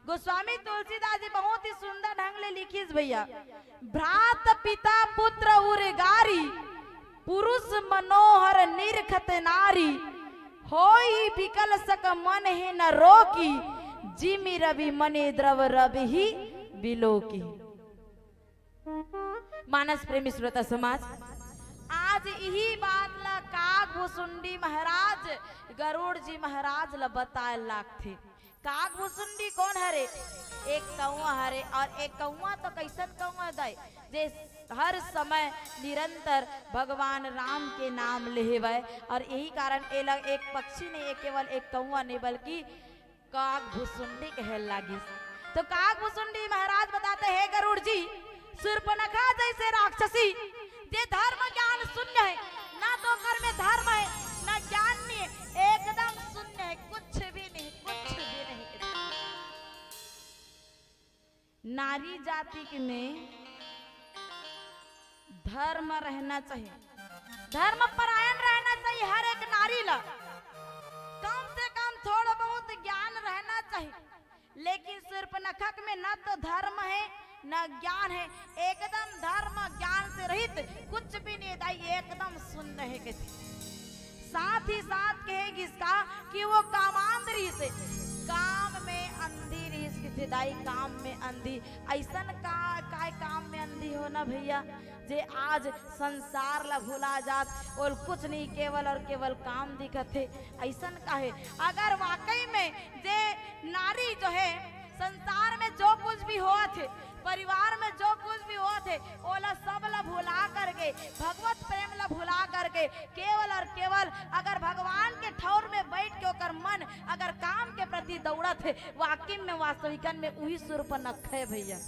गोस्वामी तुलसीदास जी बहुत ही सुंदर ढंग ले लिखिस भैया, भ्रात पिता पुत्र उर गारी, पुरुष मनोहर निरखत नारी, होई बिकल सक मन ही न रोकी, जिमि रवि मणि द्रव रवि ही बिलोकी। मानस प्रेमी श्रोता समाज, आज इही बात ला काग भुसुंडी महाराज, गरुड़ जी महाराज ला बताए लागथे। काग भुसुंडी कौन हरे? एक कौआ हरे, अउ एक कौआ तो कइसन कौआ दाई, जे हर समय निरंतर भगवान राम के नाम लेहे वय, अउ यही कारण एला एक पक्षी नहीं, ये केवल एक कौआ नहीं, बल्कि काग भुसुंडी कहे लागिस। तो काग भुसुंडी महाराज बताथे, हे गरुड़ जी, सूर्पनखा जैसे राक्षसी, जे धर्म ज्ञान शून्य हे, ना तो ओकर में धर्म हे, ना ज्ञान नहीं हे, एकदम शून्य हे, कुछ भी नारी जाति के में धर्म रहना चाहिए, धर्म परायण रहना चाहिए हर एक नारी ला। कम से कम थोड़ा बहुत ज्ञान रहना चाहिए, लेकिन सूर्पनखा के में न तो धर्म है, न ज्ञान है, एकदम धर्म ज्ञान से रहित, कुछ भी नहीं दाई, एकदम सुन्न हे कथे। साथ ही साथ कहे गिस का कि वो कामांध रहिस हे, काम में अंधी रहिस कथे दाई, काम में अंधी। अइसन का, काय काम में अंधी हो ना भैया, जे आज संसार ला भुला जात, ओल कुछ नहीं, केवल और केवल काम दिखत हे। अइसन का हे? अगर वाकई में जे नारी जो है संसार में जो कुछ भी होत हे, परिवार में जो कुछ भी होत हे, ओला सब ला भुला करके, भगवत प्रेम ला भुला करके, केवल और केवल अगर भगवान के ठौर में बैठ के ओकर मन अगर काम के प्रति दौड़त हे, वाकई में वास्तविकन में उही सूर्पनखा हे भैया।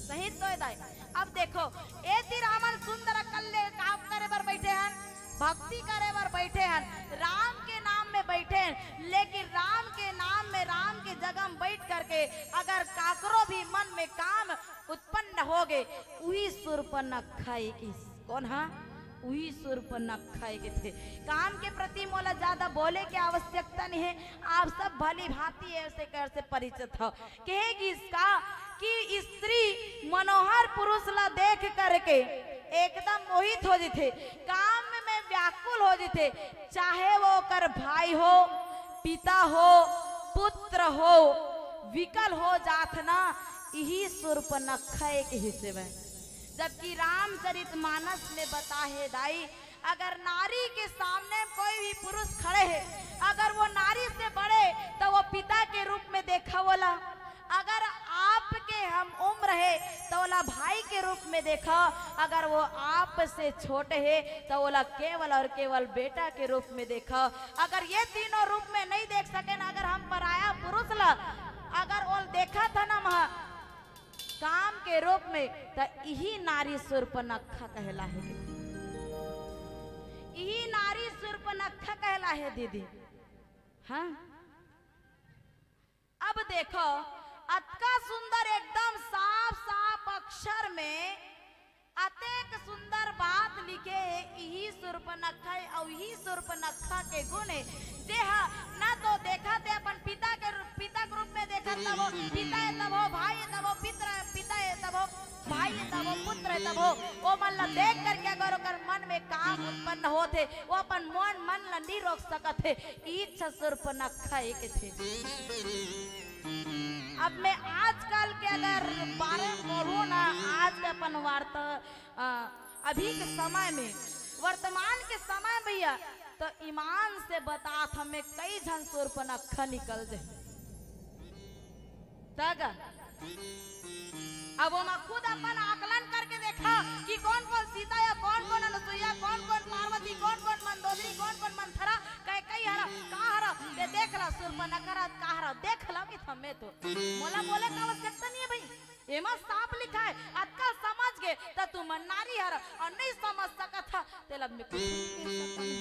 सही तो हे दाई। अब देखो, ए ती रामन सुंदर अकल ले काम करे बर बैठे हन, भक्ति करे बर बैठे हन, राम के नाम में बैठे हन, लेकिन राम के नाम में, राम के जगह में बैठ करके अगर काकरो भी मन में काम उत्पन्न हो गए, उही सूर्पनखा हे कहिस। कौन हा? उही सूर्पनखा हे कथे। काम के प्रति मोला ज्यादा बोले के आवश्यकता नहीं है, आप सब भली भांति ऐसे कर से परिचित हो। कहे गिस का कि स्त्री मनोहर पुरुष ला देख करके एकदम मोहित हो जथे, काम में व्याकुल हो जथे, चाहे वो ओकर भाई हो, पिता हो, पुत्र हो, विकल हो जात ना, इही सूर्पनखा हे कहिस हे। जबकि रामचरित मानस में बता हे दाई, अगर नारी के सामने कोई भी पुरुष खड़े हे, अगर वो नारी से बड़े, तो वो पिता के रूप में देखा ओला। अगर आपके हम उम्र हे, तो ओला भाई के रूप में देखा। अगर वो आप से छोटे हे, तो ओला केवल और केवल बेटा के रूप में देखा। अगर ये तीनों रूप में नहीं देख सके ना, अगर हम पराया पुरुष ला अगर ओल देखत हन हम काम के रूप में, त इही नारी सूर्पनखा कहलाहे। इही नारी सूर्पनखा कहलाहे दीदी। हाँ, अब देखो, अतका सुंदर, एकदम साफ साफ अक्षर में अतेक सुंदर बात लिखे हे, इही सूर्पनखा हे अउ इही सूर्पनखा के गुण हे, जे ह न तो देखत हे अपन पिता के रू-, पिता के रूप में देखत तभो, पिता हे तभो, भाई हे तभो, पित्र, पिता हे तभो, भाई हे तभो, पुत्र हे तभो, ओ मन ला देख करके अगर ओकर मन में काम उत्पन्न होत हे, वो अपन मन, मन ला नहीं रोक सकत हे, इही सूर्पनखा हे कथे। अब मैं आजकल के अगर बारे में बोलूँ ना, आज के अपन वार्ता, अ, अभी के समय में, वर्तमान के समय भैया, तो ईमान से बतात हमें कई झन सूर्पनखा निकल जाए। तग अब ओमा खुद अपन आकलन करके देखा कि कौन कौन सीता या कौन कौन अनुसुईया, कौन कौन पार्वती, कौन कौन मंदोदरी, कौन कौन मंथरा, कैकई हरा, का हरा, ते देख ला सूर्पनखा हरा, का हरा, देख ला भी थमे तो। मोला बोले का आवश्यकता नहीं है भाई, एमा साफ लिखा है, अतका समझ गे त तू मन नारी हरा अउ नहीं समझ सकत हा, तेला मैं कुछ नहीं कह सकत।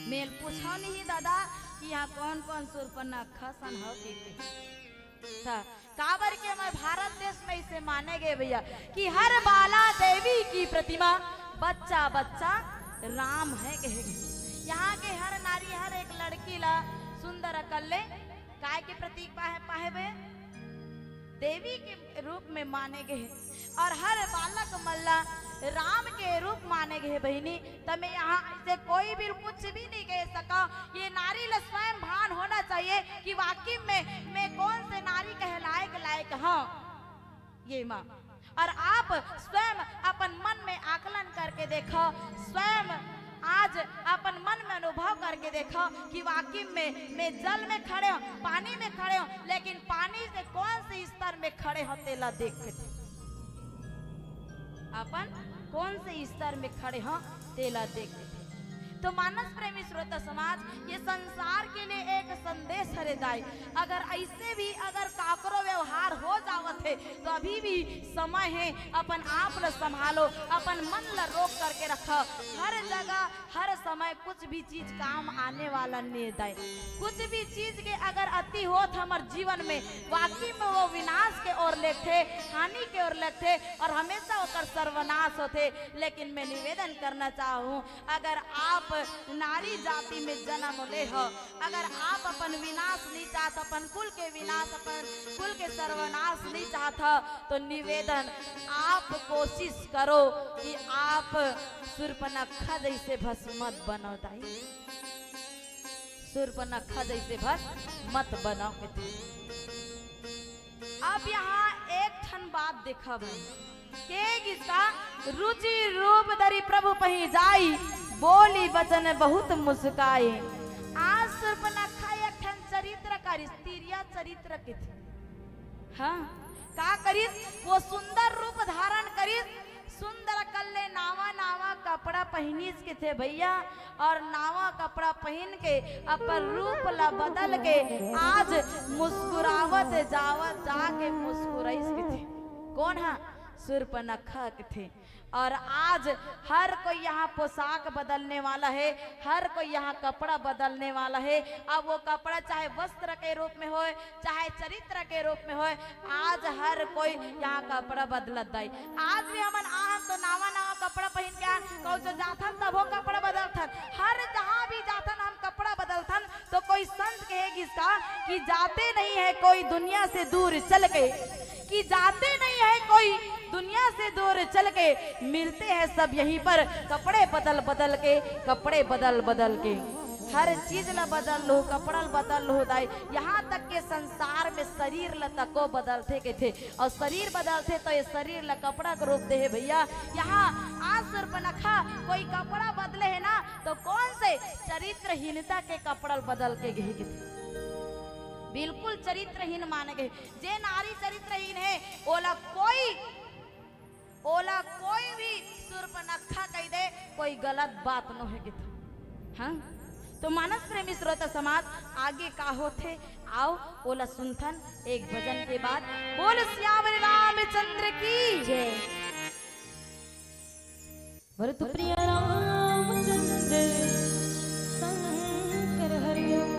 मेल पूछो नहीं दादा कि यहाँ कौन कौन सूर्पनखा सन हो के, के। त काबर के मैं भारत देश में इसे माने गए भैया कि हर बाला देवी की प्रतिमा बच्चा बच्चा राम है कहे गए। यहाँ के हर नारी हर एक लड़की ला सुंदर अकल ले काय के प्रतीक पाहे, पाहे बे? देवी के रूप में माने गए हे अउ हर बालक मन ला राम के रूप माने गए हे बहिनी। त मैं यहाँ ऐसे कोई भी कुछ भी नहीं कह सका। ये नारी ला स्वयं भान होना चाहिए कि वाकई में मैं कौन से नारी कहलाए के लायक हूँ। ये माँ, अउ आप स्वयं अपन मन में आकलन करके देखो, स्वयं आज अपन मन में अनुभव करके देखो कि वाकई में मैं जल में खड़े हूँ, पानी में खड़े हूँ, लेकिन पानी से कौन से स्तर में खड़े हूँ तेला देख के, अपन कौन से स्तर में खड़े हूँ तेला देख के। तो मानस प्रेमी श्रोता समाज, ये संसार के लिए एक संदेश हरे दाई। अगर ऐसे भी अगर काकरो व्यवहार हो जावत हे, तो अभी भी समय हे, अपन आप ल संभालो, अपन मन ल रोक करके रखो। हर जगह, हर समय कुछ भी चीज काम आने वाला नइ हे दाई। कुछ भी चीज के अगर अति होत हमर जीवन में, वाकई में वो विनाश के ओर लेथे, हानि के ओर लेथे और हमेशा ओकर सर्वनाश होथे। लेकिन मैं निवेदन करना चाहूँ, अगर आप नारी जाति में जन्म ले हो, अगर आप अपन विनाश नइ चाहत, अपन कुल के विनाश, अपन कुल के सर्वनाश नइ चाहत हो, तो निवेदन, आप कोशिश करो कि आप सूर्पनखा जैसे भस्म मत बनो दाई, सूर्पनखा जैसे भस्म मत बनो। अब यहाँ एक ठन बात देखब है, के गिस का, रुचि रूप धरि प्रभु पहीं जाई, बोली वचन बहुत मुस्काई। आज सूर्पनखा एक ठन चरित्र करिस, तिरिया चरित्र कथे। हाँ, का करिस? वो सुंदर रूप धारण करिस, सुंदर कल्ले नावा नावा कपड़ा पहिनिस कथे भैया, और नावा कपड़ा पहिन के अपन रूप ला बदल के आज मुस्कुरावत जावत जाके मुस्कुराइस कथे। कोन हा? सूर्पनखा कथे। और आज हर कोई यहाँ पोशाक बदलने वाला है, हर कोई यहाँ कपड़ा बदलने वाला है। अब वो कपड़ा चाहे वस्त्र के रूप में होय, चाहे चरित्र के रूप में होय, आज हर कोई यहाँ कपड़ा बदलत दाई। आज भी हमन आहन तो नावा नावा कपड़ा पहिन के आहन, कहूँ जो जाथन तभो कपड़ा बदलथन, हर जहाँ भी जाथन हम कपड़ा बदलथन। तो कोई संत कहे गिस का कि जाते नहीं है कोई दुनिया से दूर चल के, कि जाते नहीं है कोई दुनिया से दूर चल के, मिलते हैं सब यहीं पर कपड़े बदल बदल के, कपड़े बदल बदल के। हर चीज ला बदल लो, कपड़ा ला बदल लो दाई। यहाँ तक के संसार में शरीर ला तको बदलथे कथे, और शरीर बदलथे तो ये शरीर ला कपड़ा के रूप दे हे भैया। यहाँ आज सूर्पनखा कोई कपड़ा बदले हे ना, तो कौन से चरित्रहीनता के कपड़ा ला बदल के गे हे कथे? बिल्कुल चरित्रहीन माने गे। जे नारी चरित्रहीन हे, ओला कोई, ओला कोई भी सूर्पनखा कहि दे, कोई गलत बात नो हे कथे। हाँ, तो मानस प्रेमी श्रोता समाज, आगे का होथे, आओ ओला सुनथन एक भजन के बाद। बोल सियावर रामचंद्र की जय। वरतु प्रिय रामचंद्र शंकर हरिओम।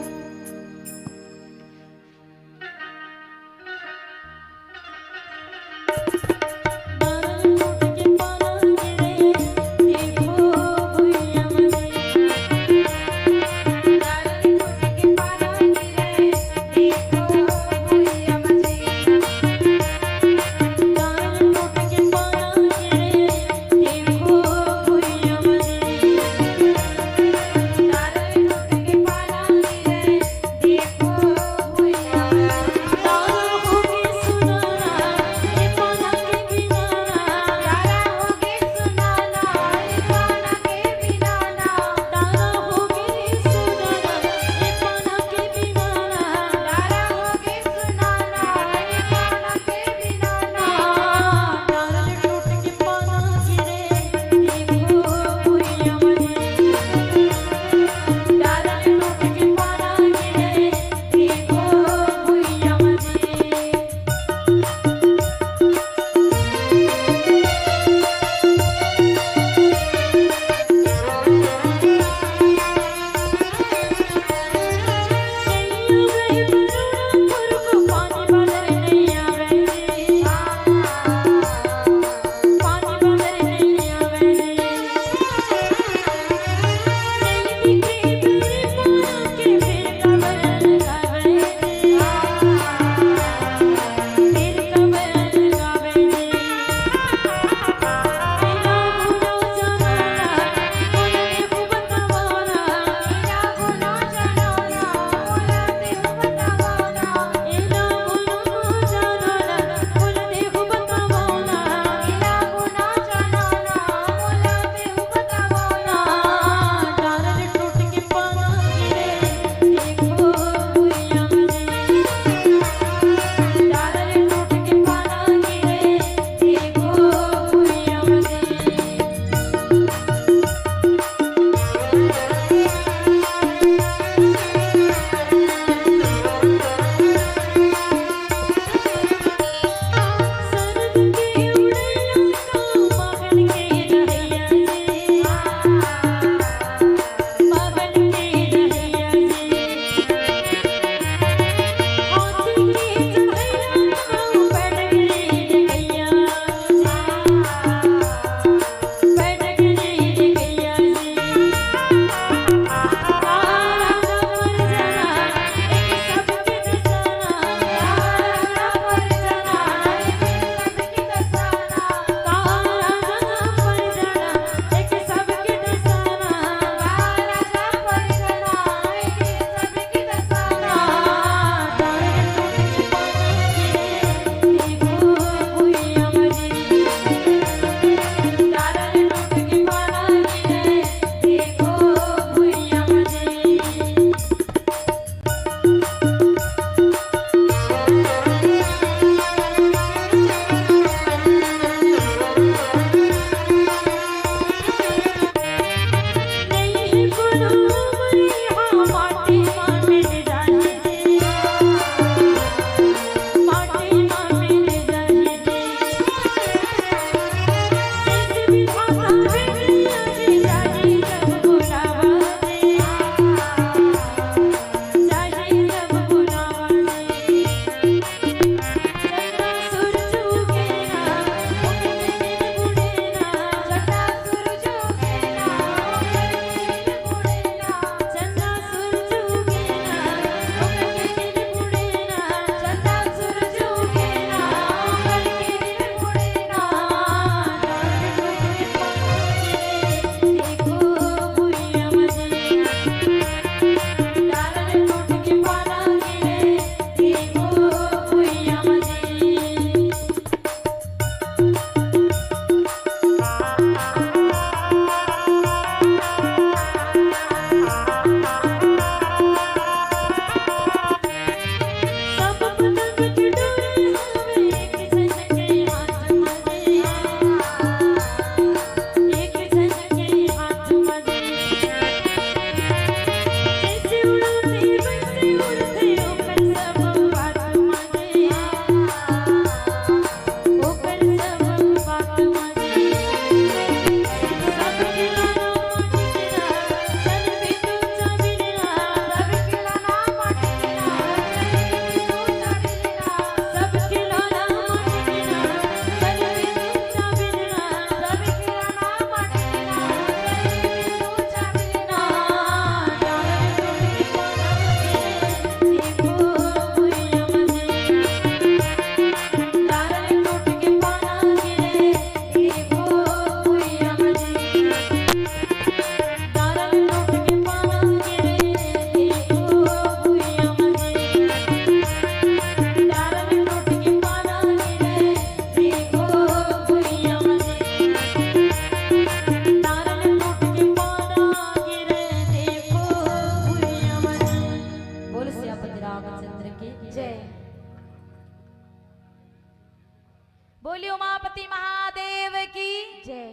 बोली उमापति महादेव की जय।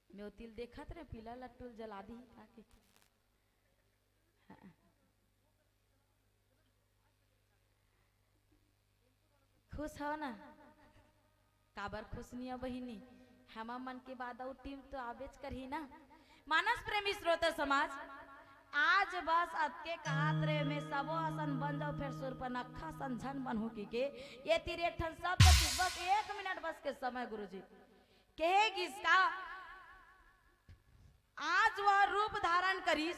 मैं वो तिल देखत रहे, पीला लट्टुल जला दी का के। हाँ। खुश हो ना? काबर खुश नहीं हो बहिनी? हमा मन के बाद अउ टीम तो आबेच करही ना। मानस प्रेमी श्रोता समाज, आज बस अतके कहत रहे, मैं सबो असन बन जाओ, फिर सुर्पनखा सन झन बनहूँ की के। ये तीर एक ठन शब्द थी, बस एक मिनट बस के समय गुरुजी। कहे गिस का, आज वह रूप धारण करिस,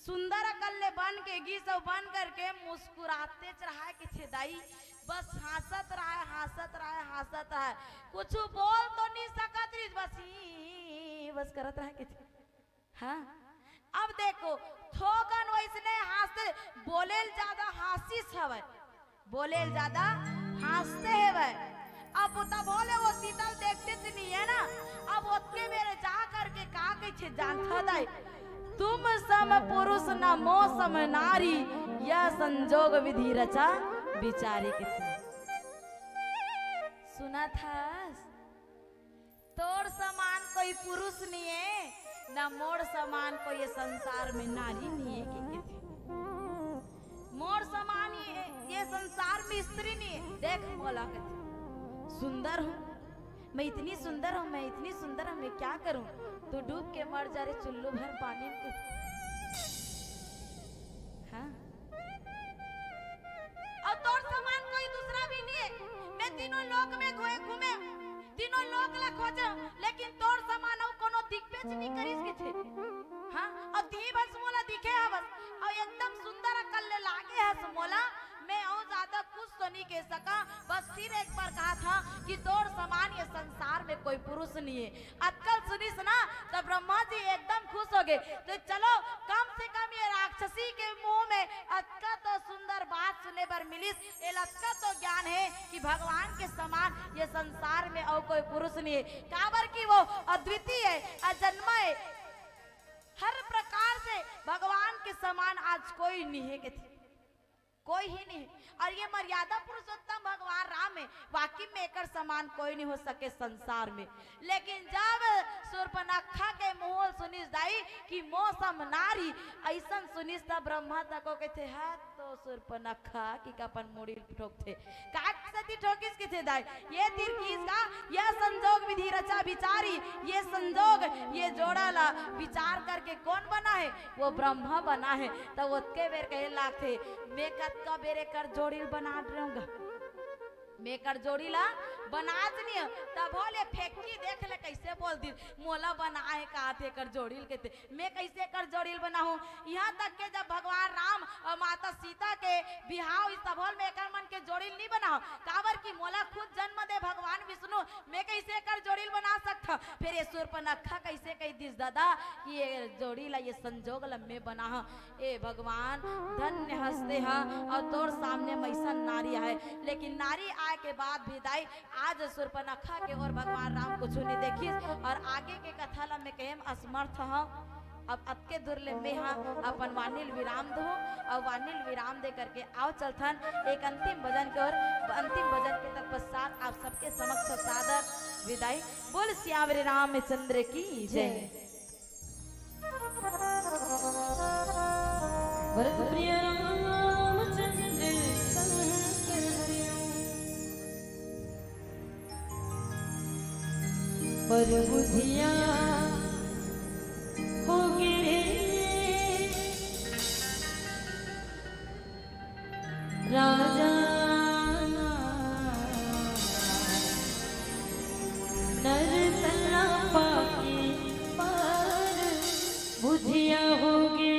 सुंदर अकन ले बन के गिस अउ बन करके मुस्कुराते रहा के थे दाई, बस हाँसत रहा, हाँसत रहा, हाँसत रहा, कुछ बोल तो नहीं सकत रहिस, बस ही बस करत रहा के थे। हाँ, अब देखो, थोकन वैसने हाँसते, बोलेल ज्यादा हाँसिस हवय, बोलेल ज्यादा हाँसते हवय। अब वो तब होले वो सीतल देखते से नहीं है ना, अब ओतके मेरे जा करके का कहे जानता दाई, तुम सम पुरुष न मो सम नारी, यह संजोग विधि रचा बिचारी के थे। सुना था? तोर समान कोई पुरुष नहीं है, ना मोर समान कोई ये संसार में नारी नहीं है, के, के थे। मोर समान ये, ये संसार में स्त्री नहीं है। देख मोला के थे। सुंदर हूँ, मैं इतनी सुंदर हूँ, मैं इतनी सुंदर हूँ, मैं क्या करूँ? तू डूब के मर जा रे चुल्लू भर पानी में, के थे। हाँ। अउ तोर समान कोई दूसरा भी नहीं है। मैं तीनों लोक में घूमे, घूमे, तीनों लोक ला खोजे, लेकिन तोर समान अउ कोनो दिखबेच नहीं करिस के थे। हाँ, अउ तिही बस मोला दिखे हवस, अउ एकदम सुंदर अकन ले लागे हस मोला। मैं अउ ज्यादा कुछ तो नहीं कह सका, बस फिर एक बार कहा था कि तोर समान ये संसार में कोई पुरुष नहीं है। अतका ल सुनिस ना, त ब्रह्मा जी एकदम खुश हो गए। तो चलो, कम से कम ये राक्षसी के मुंह में अतका तो सुंदर बात सुने बर मिलिस, एला अतका तो ज्ञान है कि भगवान के समान ये संसार में अउ कोई पुरुष नहीं है, काबर कि वो अद्वितीय है, अजन्मा है, हर प्रकार से भगवान के समान आज कोई नहीं है, के थे। कोई ही नहीं। अउ ये मर्यादा पुरुषोत्तम भगवान राम है, वाकई में एकर समान कोई नहीं हो सके संसार में। लेकिन जब सुर्पनखा के मुंह सुनिस दाई कि मो सम नारी, अइसन सुनिस त ब्रह्मा तको के थे, "हा तो सुर्पनखा," कि का अपन मुड़ी ठोकथे। का सेती ठोकिस के थे दाई? ये तीर किस का, यह संजोग विधि रचा बिचारी, ये संजोग, ये जोड़ा ला विचार करके कौन बना है? वो ब्रह्मा बना है। त ओतके बेर कहे लागथे, "मैं कतका बेर एकर जोड़ी ल बना डरेंव गा, मैं एकर जोड़ी ला बनाच नहीं हूँ।" तब होले फेंकी देख ले कैसे बोल दी, "मोला बना है का थे एकर जोड़ी ल," के थे, "मैं कैसे एकर जोड़ी ल बनाहूँ?" यहाँ तक के जब भगवान राम अउ माता सीता के बिहाव इस, तब होले मैं एकर मन के जोड़ी ल नहीं बनाहूँ, काबर कि मोला खुद जन्म दे भगवान विष्णु, मैं कैसे एकर जोड़ी ल बना सकता? फिर ये सुर्पनखा कैसे कह दिस दादा कि ये जोड़ी ला, ये संजोग ला मैं बनाहूँ? ए भगवान, धन्य हस ते हा, अउ तोर सामने म अइसन नारी आहे, लेकिन नारी आए के बाद भी दाई, आज सुर्पनखा के ओर भगवान राम कुछु नहीं देखिस। अउ आगे के कथा ला मैं कहे म असमर्थ हूँ। अब अतके दूर ले मैं हा अपन वाणी ल विराम दूँ, अउ वाणी ल विराम दे करके आओ चलथन एक अंतिम भजन के ओर। अंतिम भजन के तत्पश्चात आप सबके समक्ष सादर विदाई। बोल सियावर रामचंद्र की जय। भरत प्रिय रामचंद्र शंकर हरिओम। पर बुधिया हो गिरे राजा नर तना पाके पार बुधिया होगे।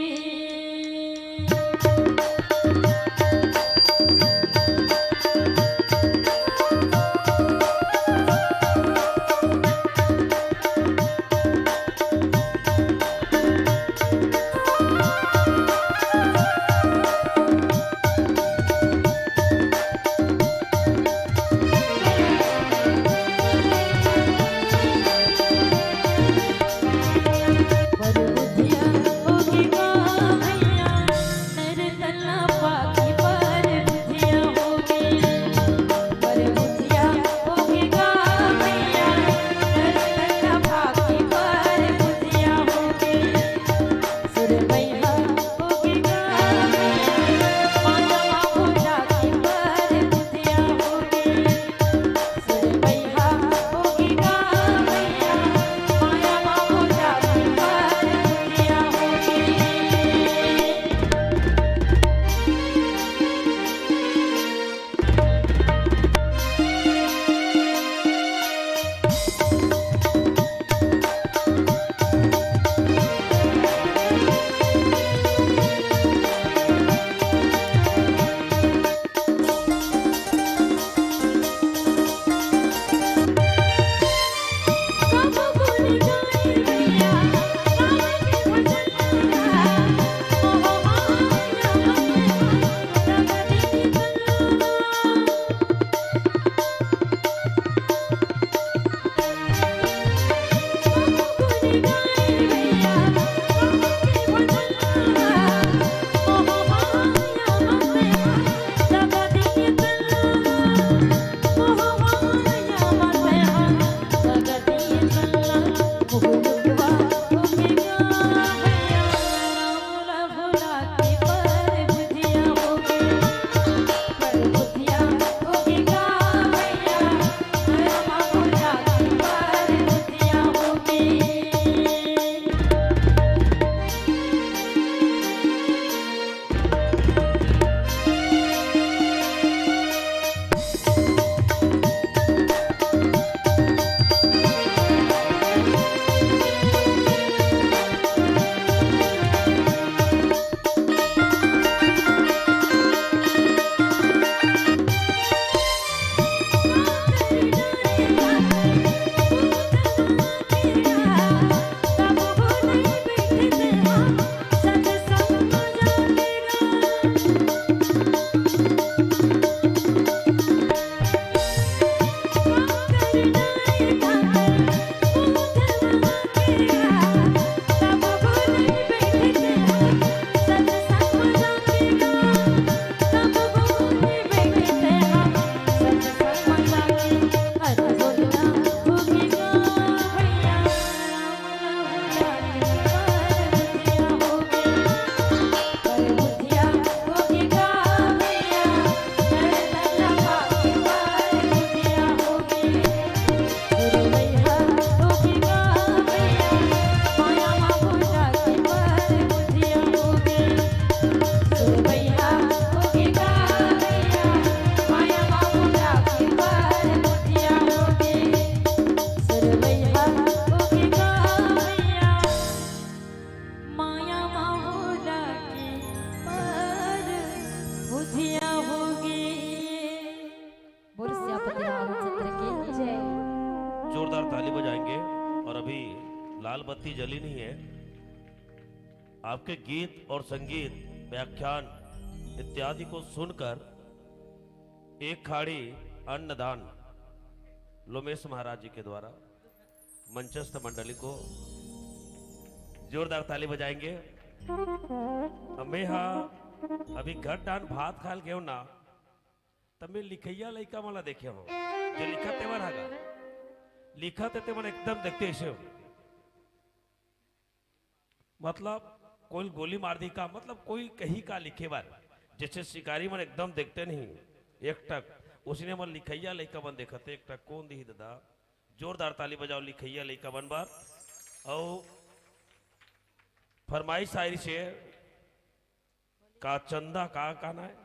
धिया होगी। बोल सियापति रामचंद्र की जय। जोरदार ताली बजाएंगे। और अभी लाल बत्ती जली नहीं है। आपके गीत और संगीत, व्याख्यान इत्यादि को सुनकर एक खाड़ी अन्नदान लोमेश महाराज जी के द्वारा मंचस्थ मंडली को जोरदार ताली बजाएंगे। अब मैं हा अभी घर डान भात खाल गयो ना, तब मैं लिखैया लइका मन ला देखे हूँ, जो लिखत तेमन हा गा। लिखत हे तेमन एकदम देखते ऐसे हो। मतलब कोई गोली मार दी का, मतलब कोई कहीं का लिखे बार, जैसे शिकारी मन एकदम देखते नहीं एकटक, उसने मन लिखैया लइका मन देखते एकटक कौन दी दादा। जोरदार ताली बजाओ लिखैया लइका मन बर। और फरमाइश शायरी से का चंदा का गाना है?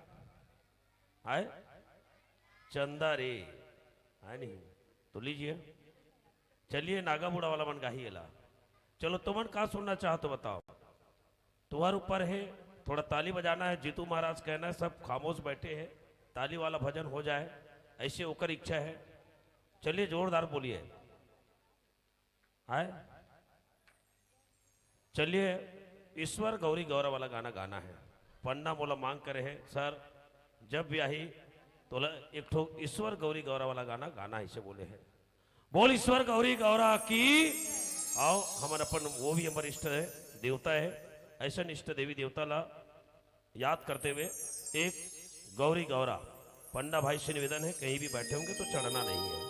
आए चंदा रे, है नहीं तो लीजिए। चलिए नागा बूढ़ा वाला मन गाही एला। चलो तुमन का सुनना चाहत हो बताओ, तुम्हारे ऊपर है। थोड़ा ताली बजाना है। जीतू महाराज कहना है सब खामोश बैठे हैं, ताली वाला भजन हो जाए, ऐसे ओकर इच्छा है। चलिए जोरदार बोलिए। आए चलिए ईश्वर गौरी गौरा वाला गाना गाना है। पन्ना मोला मांग करे है सर, जब भी आही तोला एक ठो ईश्वर गौरी गौरा वाला गाना गाना है, इसे बोले है। बोल ईश्वर गौरी गौरा की। आओ हमन अपन वो भी हमर इष्ट है, देवता है, ऐसा इष्ट देवी देवता ला याद करते हुए एक गौरी गौरा। पंडा भाई से निवेदन है कहीं भी बैठे होंगे तो चढ़ना नहीं है।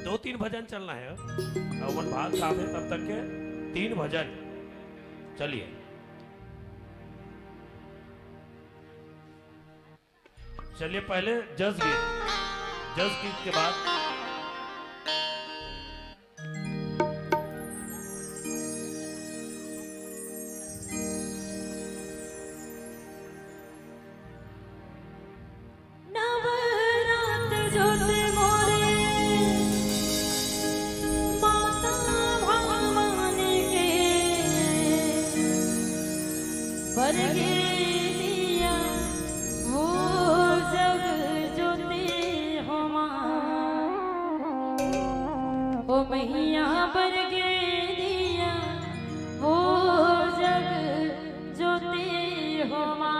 दो तीन भजन चलना है। अपन भात साफ है तब तक के तीन भजन। चलिए चलिए पहले जस गीत, जस गीत के बाद नवरात जोत मोरे माता भवानी के बरगे दिया वो जग जोते हो माँ। ओ मैया बरगे दिया वो जग जोते हो माँ।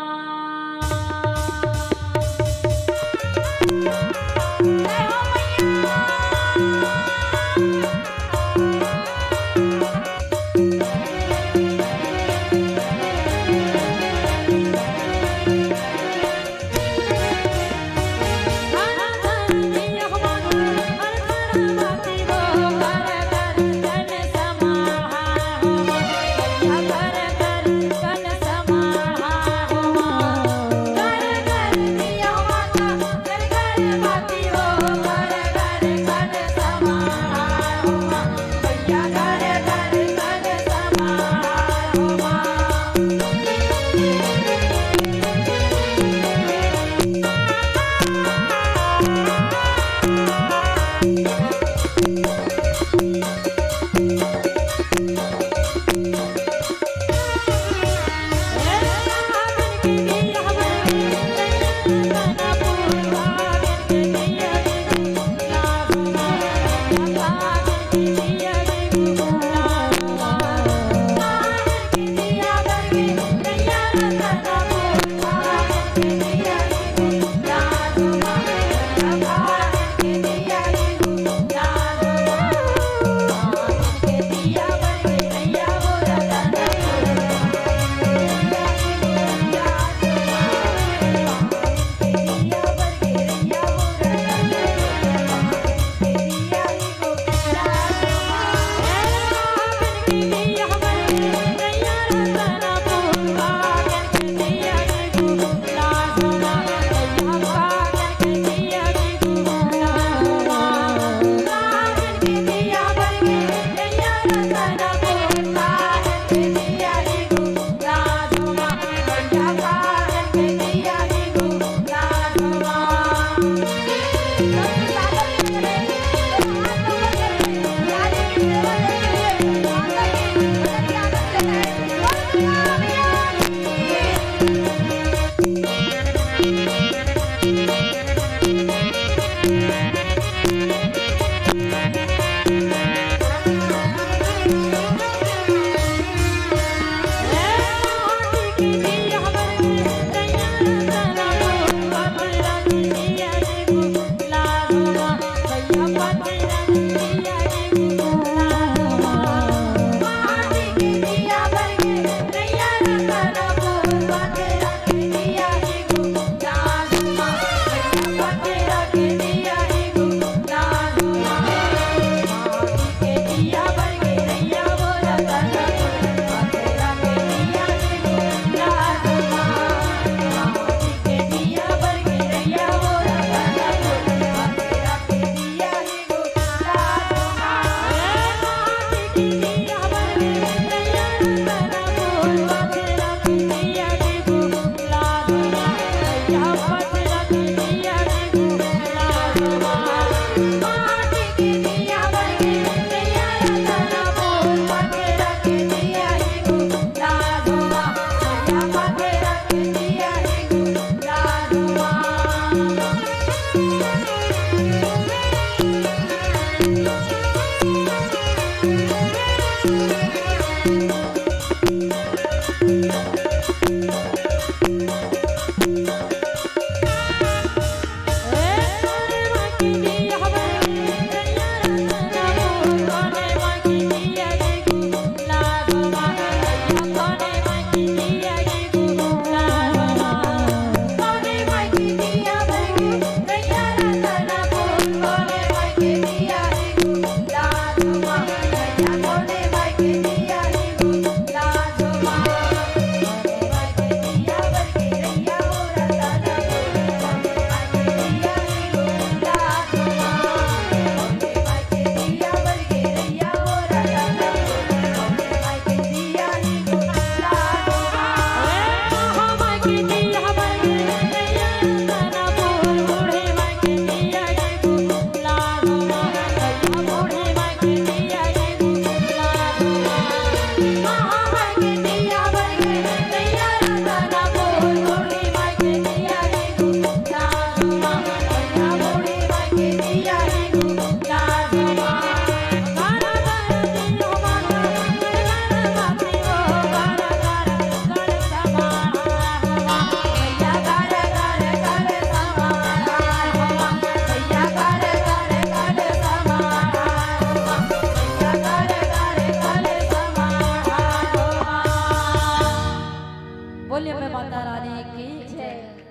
बोलिए, मैं माता रानी की जय।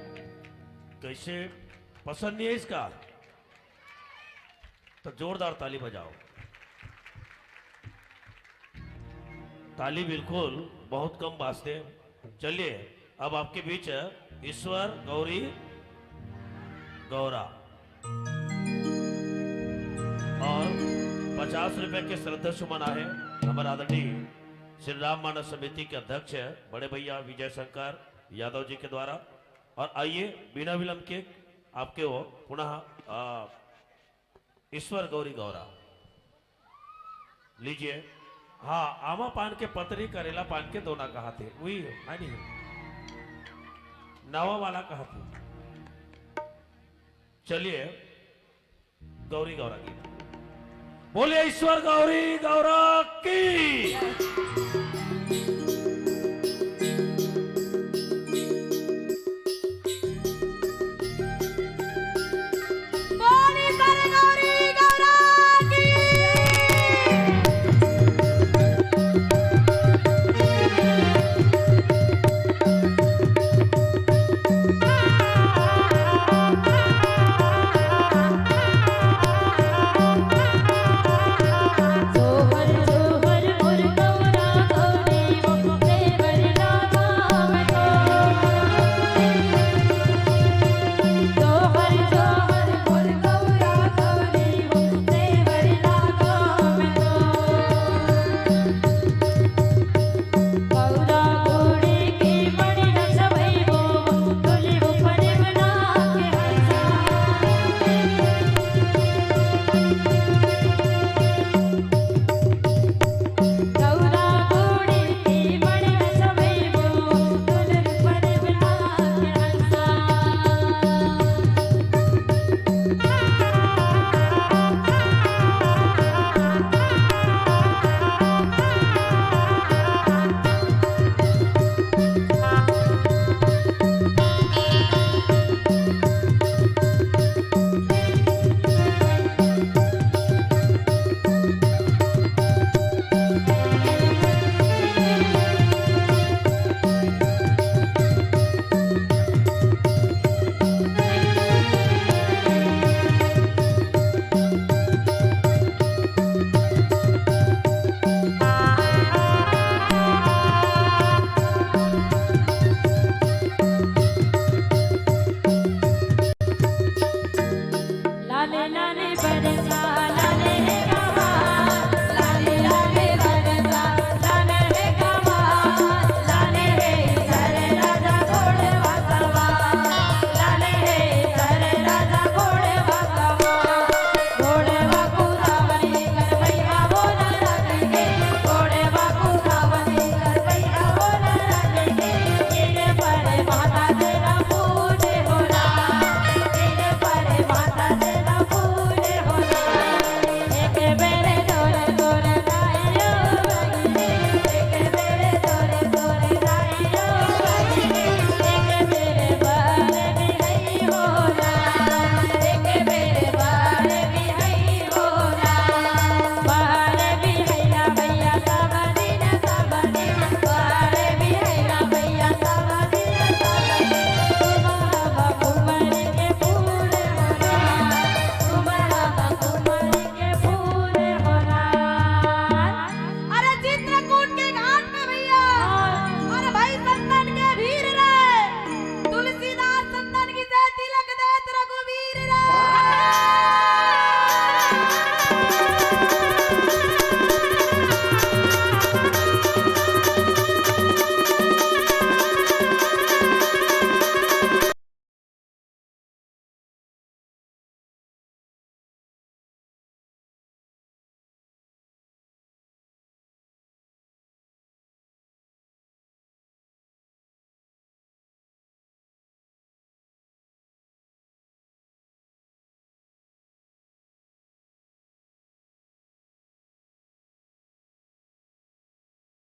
कैसे, पसंद नहीं है इसका? तो जोरदार ताली बजाओ। ताली बिल्कुल बहुत कम बाजते हैं। चलिए, अब आपके बीच ईश्वर गौरी गौरा और पचास रुपए के श्रद्धा सुमन आहे हमारे आदरणीय श्री राम मानस समिति के अध्यक्ष बड़े भैया विजय शंकर यादव जी के द्वारा। और आइए, बिना विलंब के आपके वो पुनः, आ, ईश्वर गौरी गौरा लीजिए। हाँ, आमा पान के पतरी, करेला पान के दोना कहाथे, वही है, है नहीं? नवा वाला कहाथे। चलिए, गौरी गौरा गीत। बोलिए ईश्वर गौरी गौरा की।